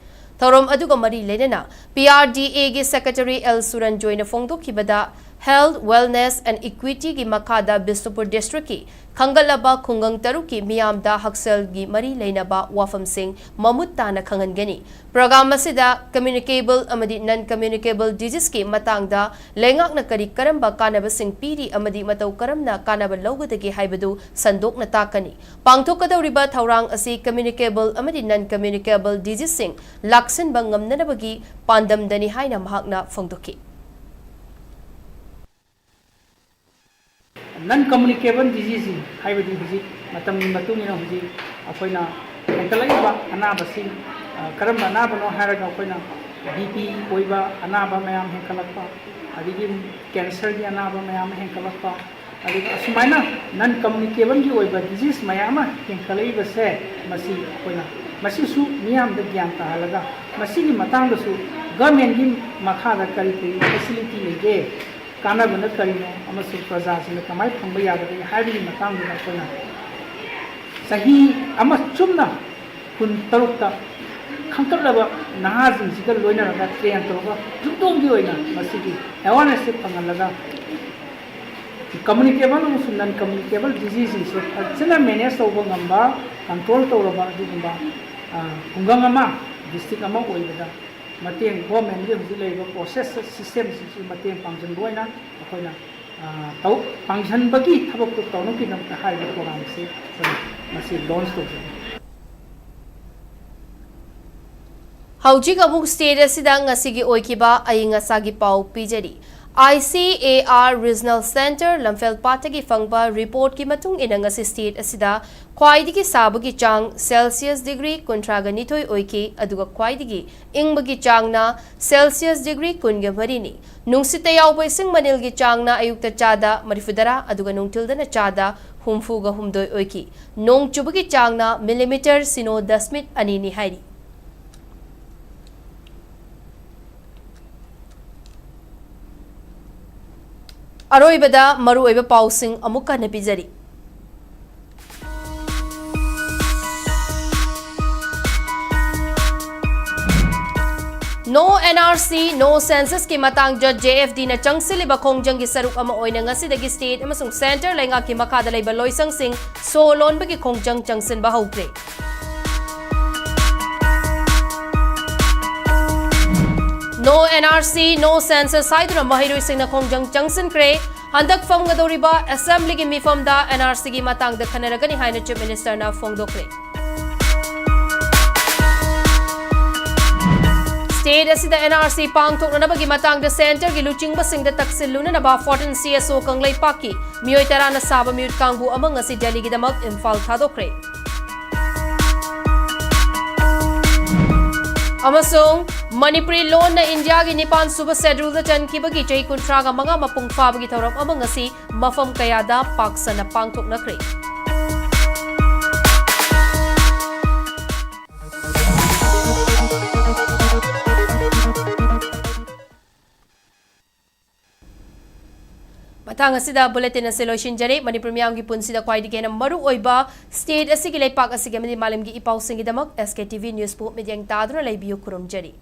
ꯊꯧꯔꯝ ꯑꯗꯨꯒ ꯃꯔꯤ ꯂꯩꯅꯅ P R D A ꯒꯤ Secretary L ꯁꯨꯔꯟꯖꯣꯏꯅ ꯐꯣꯡꯗꯣꯛꯈꯤꯕꯗ, Health, Wellness and Equity ꯒꯤ ꯃꯈꯥꯗ ꯕꯤꯁꯅꯨꯄꯨꯔ ꯗꯤꯁꯇ꯭ꯔꯤꯛꯀꯤ ꯈꯟꯒꯠꯂꯕ ꯈꯨꯡꯒꯪ ꯇꯔꯨꯛꯀꯤ ꯃꯤꯌꯥꯝꯗ ꯍꯛꯁꯦꯜꯒꯤ ꯃꯔꯤ ꯂꯩꯅꯕ ꯋꯥꯐꯝꯁꯤꯡ ꯃꯃꯨꯠ ꯇꯥꯅ ꯈꯪꯍꯟꯒꯅꯤ꯫ ꯄ꯭ꯔꯣꯒ꯭ꯔꯥꯝ ꯑꯁꯤꯗ communicable ꯑꯃꯗꯤ non communicable diseaseꯀꯤ ꯃꯇꯥꯡꯗ ꯂꯩꯉꯥꯛꯅ ꯀꯔꯤ ꯀꯔꯝꯕ ꯀꯥꯟꯅꯕꯁꯤꯡ ꯄꯤꯔꯤ ꯑꯃꯗꯤ ꯃꯇꯧ ꯀꯔꯝꯅ ꯀꯥꯟꯅꯕ ꯂꯧꯒꯗꯒꯦ ꯍꯥꯏꯕꯗꯨ ꯁꯟꯗꯣꯛꯅ ꯇꯥꯛꯀꯅꯤ꯫ ꯄꯥꯡꯊꯣꯛꯀꯗꯧꯔꯤꯕ ꯊꯧꯔꯥꯡ ꯑꯁꯤ communicable ꯑꯃꯗꯤ non communicable diseaseꯁꯤꯡ ꯂꯥꯛꯁꯤꯟꯕ ꯉꯝꯅꯅꯕꯒꯤ ꯄꯥꯟꯗꯝꯗꯅꯤ ꯍꯥꯏꯅ ꯃꯍꯥꯛꯅ ꯐꯣꯡꯗꯣꯛꯈꯤ꯫ Non communicable diseaseꯁꯤꯡ ꯍꯥꯏꯕꯗꯤ ꯍꯧꯖꯤꯛ ꯃꯇꯝꯒꯤ ꯃꯇꯨꯡ ꯏꯟꯅ ꯍꯧꯖꯤꯛ ꯑꯩꯈꯣꯏꯅ ꯍꯦꯟꯒꯠꯂꯛꯂꯤꯕ ꯑꯅꯥꯕꯁꯤꯡ, ꯑ, ꯀꯔꯝꯕ ꯑꯅꯥꯕꯅꯣ ꯍꯥꯏꯔꯒ ꯑꯩꯈꯣꯏꯅ B P ꯑꯣꯏꯕ ꯑꯅꯥꯕ ꯃꯌꯥꯝ ꯍꯦꯟꯒꯠꯂꯛꯄ, ꯑꯗꯒꯤ cancerꯒꯤ ꯑꯅꯥꯕ ꯃꯌꯥꯝ ꯑꯃ ꯍꯦꯟꯒꯠꯂꯛꯄ, ꯑꯗꯨꯒ ꯑꯁꯨꯃꯥꯏꯅ non communicableꯒꯤ ꯑꯣꯏꯕ disease ꯃꯌꯥꯝ ꯑꯃ ꯍꯦꯟꯒꯠꯂꯛꯂꯤꯕꯁꯦ, ꯃꯁꯤ ꯑꯩꯈꯣꯏꯅ ꯃꯁꯤꯁꯨ ꯃꯤꯌꯥꯝꯗ ꯒ꯭ꯌꯥꯟ ꯇꯥꯍꯜꯂꯒ ꯃꯁꯤꯒꯤ ꯃꯇꯥꯡꯗꯁꯨ governmentꯀꯤ ꯃꯈꯥꯗ ꯀꯔꯤ ꯀꯔꯤ facility ꯂꯩꯒꯦ, ꯀꯥꯟꯅꯕꯅ ꯀꯔꯤꯅꯣ ꯑꯃꯁꯨꯡ ꯄ꯭ꯔꯖꯥꯁꯤꯡꯅ ꯀꯃꯥꯏꯅ ꯐꯪꯕ ꯌꯥꯒꯗꯒꯦ ꯍꯥꯏꯕꯒꯤ ꯃꯇꯥꯡꯗꯨꯗ ꯑꯩꯈꯣꯏꯅ ꯆꯍꯤ ꯑꯃ ꯆꯨꯞꯅ ꯀꯨꯟ ꯇꯔꯨꯛꯇ ꯈꯟꯒꯠꯂꯕ ꯅꯍꯥꯁꯤꯡꯁꯤꯒ ꯂꯣꯏꯅꯔꯒ train ꯇꯧꯔꯒ ꯌꯨꯝꯊꯣꯡꯒꯤ ꯑꯣꯏꯅ ꯃꯁꯤꯒꯤ awarenessꯁꯦ ꯐꯪꯍꯜꯂꯒ communicable ꯑꯃꯁꯨꯡ non communicable diseaseꯁꯤꯡꯁꯦ ꯐꯖꯅ manage ꯇꯧꯕ ꯉꯝꯕ, ꯀꯟꯇ꯭ꯔꯣꯜ ꯇꯧꯔꯕ ꯑꯗꯨꯒꯨꯝꯕ, ꯑ, ꯈꯨꯡꯒꯪ ꯑꯃ, ꯗꯤꯁꯇ꯭ꯔꯤꯛ ꯑꯃ ꯑꯣꯏꯕꯗ ꯃꯇꯦꯡ, ꯒꯣꯔꯃꯦꯟꯒꯤ ꯍꯧꯖꯤꯛ ꯂꯩꯔꯤꯕ ꯄ꯭ꯔꯣꯁꯦꯁ ꯁꯤꯁꯇꯦꯝꯁꯤꯁꯨ ꯃꯇꯦꯡ ꯄꯥꯡꯁꯤꯟꯕ ꯑꯣꯏꯅ ꯑꯩꯈꯣꯏꯅ, ꯑ, ꯇꯧ-, ꯄꯥꯡꯁꯤꯟꯕꯒꯤ ꯊꯕꯛꯇꯨ ꯇꯧꯅꯕꯒꯤꯗꯃꯛꯇ ꯍꯥꯏꯔꯤꯕ ꯄ꯭ꯔꯣꯒ꯭ꯔꯥꯝꯁꯤ ꯑꯩꯈꯣꯏꯅ ꯉꯁꯤ ꯂꯣꯟꯁ ꯇꯧꯖꯔꯤ꯫ ꯍꯧꯖꯤꯛ ꯑꯃꯨꯛ ꯁ꯭ꯇꯦꯠ ꯑꯁꯤꯗ ꯉꯁꯤꯒꯤ ꯑꯣꯏꯈꯤꯕ ꯑꯏꯪ ꯑꯁꯥꯒꯤ ꯄꯥꯎ ꯄꯤꯖꯔꯤ꯫ I C A R regional centre ꯂꯝꯐꯦꯜꯄꯥꯠꯇꯒꯤ ꯐꯪꯕ ꯔꯤꯄꯣꯔꯠꯀꯤ ꯃꯇꯨꯡ ꯏꯟꯅ ꯉꯁꯤ ꯁ꯭ꯇꯦꯠ ꯑꯁꯤꯗ ꯈ꯭ꯋꯥꯏꯗꯒꯤ ꯁꯥꯕꯒꯤ ꯆꯥꯡ ꯁꯦꯜꯁꯤꯌꯁ ꯗꯤꯒ꯭ꯔꯤ ꯀꯨꯟꯊ꯭ꯔꯥꯒ ꯅꯤꯊꯣꯏ ꯑꯣꯏꯈꯤ, ꯑꯗꯨꯒ ꯈ꯭ꯋꯥꯏꯗꯒꯤ ꯏꯪꯕꯒꯤ ꯆꯥꯡꯅ ꯁꯦꯜꯁꯤꯌꯁ ꯗꯤꯒ꯭ꯔꯤ ꯀꯨꯟꯒ ꯃꯔꯤꯅꯤ꯫ ꯅꯨꯡꯁꯤꯠꯇ ꯌꯥꯎꯕ ꯏꯁꯤꯡ ꯃꯅꯤꯜꯒꯤ ꯆꯥꯡꯅ ꯑꯌꯨꯛꯇ ꯆꯥꯗ ꯃꯔꯤꯐꯨꯇꯔꯥ ꯑꯗꯨꯒ ꯅꯨꯡꯊꯤꯜꯗꯅ ꯆꯥꯗ ꯍꯨꯝꯐꯨꯒ ꯍꯨꯝꯗꯣꯏ ꯑꯣꯏꯈꯤ꯫ ꯅꯣꯡ ꯆꯨꯕꯒꯤ ꯆꯥꯡꯅ ꯃꯤꯂꯤꯃꯤꯇꯔ ꯁꯤꯅꯣ ꯗꯁꯃꯤꯛ ꯑꯅꯤꯅꯤ ꯍꯥꯏꯔꯤ꯫ ꯑꯔꯣꯏꯕꯗ ꯃꯔꯨꯑꯣꯏꯕ ꯄꯥꯎꯁꯤꯡ ꯑꯃꯨꯛ ꯍꯟꯅ ꯄꯤꯖꯔꯤ꯫ No N R C, No Census ꯀꯤ ꯃꯇꯥꯡꯗ J F D ꯅ ꯆꯪꯁꯤꯜꯂꯤꯕ ꯈꯣꯡꯖꯪꯒꯤ ꯁꯔꯨꯛ ꯑꯃ ꯑꯣꯏꯅ ꯉꯁꯤꯗꯒꯤ ꯁ꯭ꯇꯦꯠ ꯑꯃꯁꯨꯡ ꯁꯦꯟꯇꯔ ꯂꯩꯉꯥꯛꯀꯤ ꯃꯈꯥꯗ ꯂꯩꯕ ꯂꯣꯏꯁꯪꯁꯤꯡ ꯁꯣ ꯂꯣꯟꯕꯒꯤ ꯈꯣꯡꯖꯪ ꯆꯪꯁꯤꯟꯕ ꯍꯧꯈ꯭ꯔꯦ꯫ No N R C, No Census ꯍꯥꯏꯗꯨꯅ ꯃꯍꯩꯔꯣꯏꯁꯤꯡꯅ ꯈꯣꯡꯖꯪ ꯆꯪꯁꯤꯟꯈ꯭ꯔꯦ꯫ ꯍꯟꯗꯛ ꯐꯝꯒꯗꯧꯔꯤꯕ ꯑꯦꯁꯦꯝꯕ꯭ꯂꯤꯒꯤ ꯃꯤꯐꯝꯗ N R C ꯒꯤ ꯃꯇꯥꯡꯗ ꯈꯟꯅꯔꯒꯅꯤ ꯍꯥꯏꯅ ꯆꯤꯐ ꯃꯤꯅꯤꯁꯇꯔꯅ ꯐꯣꯡꯗꯣꯛꯈ꯭ꯔꯦ꯫ ꯁ꯭ꯇꯦꯠ ꯑꯁꯤꯗ N R C ꯄꯥꯡꯊꯣꯛꯅꯅꯕꯒꯤ ꯃꯇꯥꯡꯗ ꯁꯦꯟꯇꯔꯒꯤ ꯂꯨꯆꯤꯡꯕꯁꯤꯡꯗ ꯇꯛꯁꯤꯜꯂꯨꯅꯅꯕ fourteen C S O ꯀꯪꯂꯩꯄꯥꯛꯀꯤ ꯃꯤꯑꯣꯏ ꯇꯔꯥꯅ ꯁꯥꯕ ꯃꯤꯍꯨꯠ ꯀꯥꯡꯕꯨ ꯑꯃ ꯉꯁꯤ ꯗꯦꯜꯂꯤꯒꯤꯗꯃꯛ ꯏꯝꯐꯥꯜ ꯊꯥꯗꯣꯛꯈ꯭ꯔꯦ꯫ ꯑꯃꯁꯨꯡ ꯃꯅꯤꯄꯨꯔꯤ ꯂꯣꯟꯅ ꯏꯟꯗꯤꯌꯥꯒꯤ ꯅꯤꯄꯥꯟ ꯁꯨꯕ ꯁꯦꯗ꯭ꯌꯨꯜꯗ ꯆꯟꯈꯤꯕꯒꯤ ꯆꯍꯤ ꯀꯨꯟꯊ꯭ꯔꯥꯒ ꯃꯉꯥ ꯃꯄꯨꯡ ꯐꯥꯕꯒꯤ ꯊꯧꯔꯝ ꯑꯃ ꯉꯁꯤ ꯃꯐꯝ ꯀꯌꯥꯗ ꯄꯥꯛ ꯁꯟꯅ ꯄꯥꯡꯊꯣꯛꯅꯈ꯭ꯔꯦ꯫ ꯃꯇꯥꯡ ꯑꯁꯤꯗ ꯕꯨꯂꯦꯇꯤꯟ ꯑꯁꯤ ꯂꯣꯏꯁꯤꯟꯖꯔꯦ꯫ ꯃꯅꯤꯄꯨꯔ ꯃꯤꯌꯥꯝꯒꯤ ꯄꯨꯟꯁꯤꯗ ꯈ꯭ꯋꯥꯏꯗꯒꯤ ꯍꯦꯟꯅ ꯃꯔꯨ ꯑꯣꯏꯕ ꯁ꯭ꯇꯦꯠ ꯑꯁꯤꯒꯤ, ꯂꯩꯄꯥꯛ ꯑꯁꯤꯒꯤ ꯑꯃꯗꯤ ꯃꯥꯂꯦꯝꯒꯤ E ꯄꯥꯎꯁꯤꯡꯒꯤꯗꯃꯛ S K T V ꯅ꯭ꯌꯨꯁꯄꯨ ꯃꯤꯠꯌꯦꯡ ꯇꯥꯗꯨꯅ ꯂꯩꯕꯤꯌꯨ꯫ ꯈꯨꯔꯨꯝꯖꯔꯤ꯫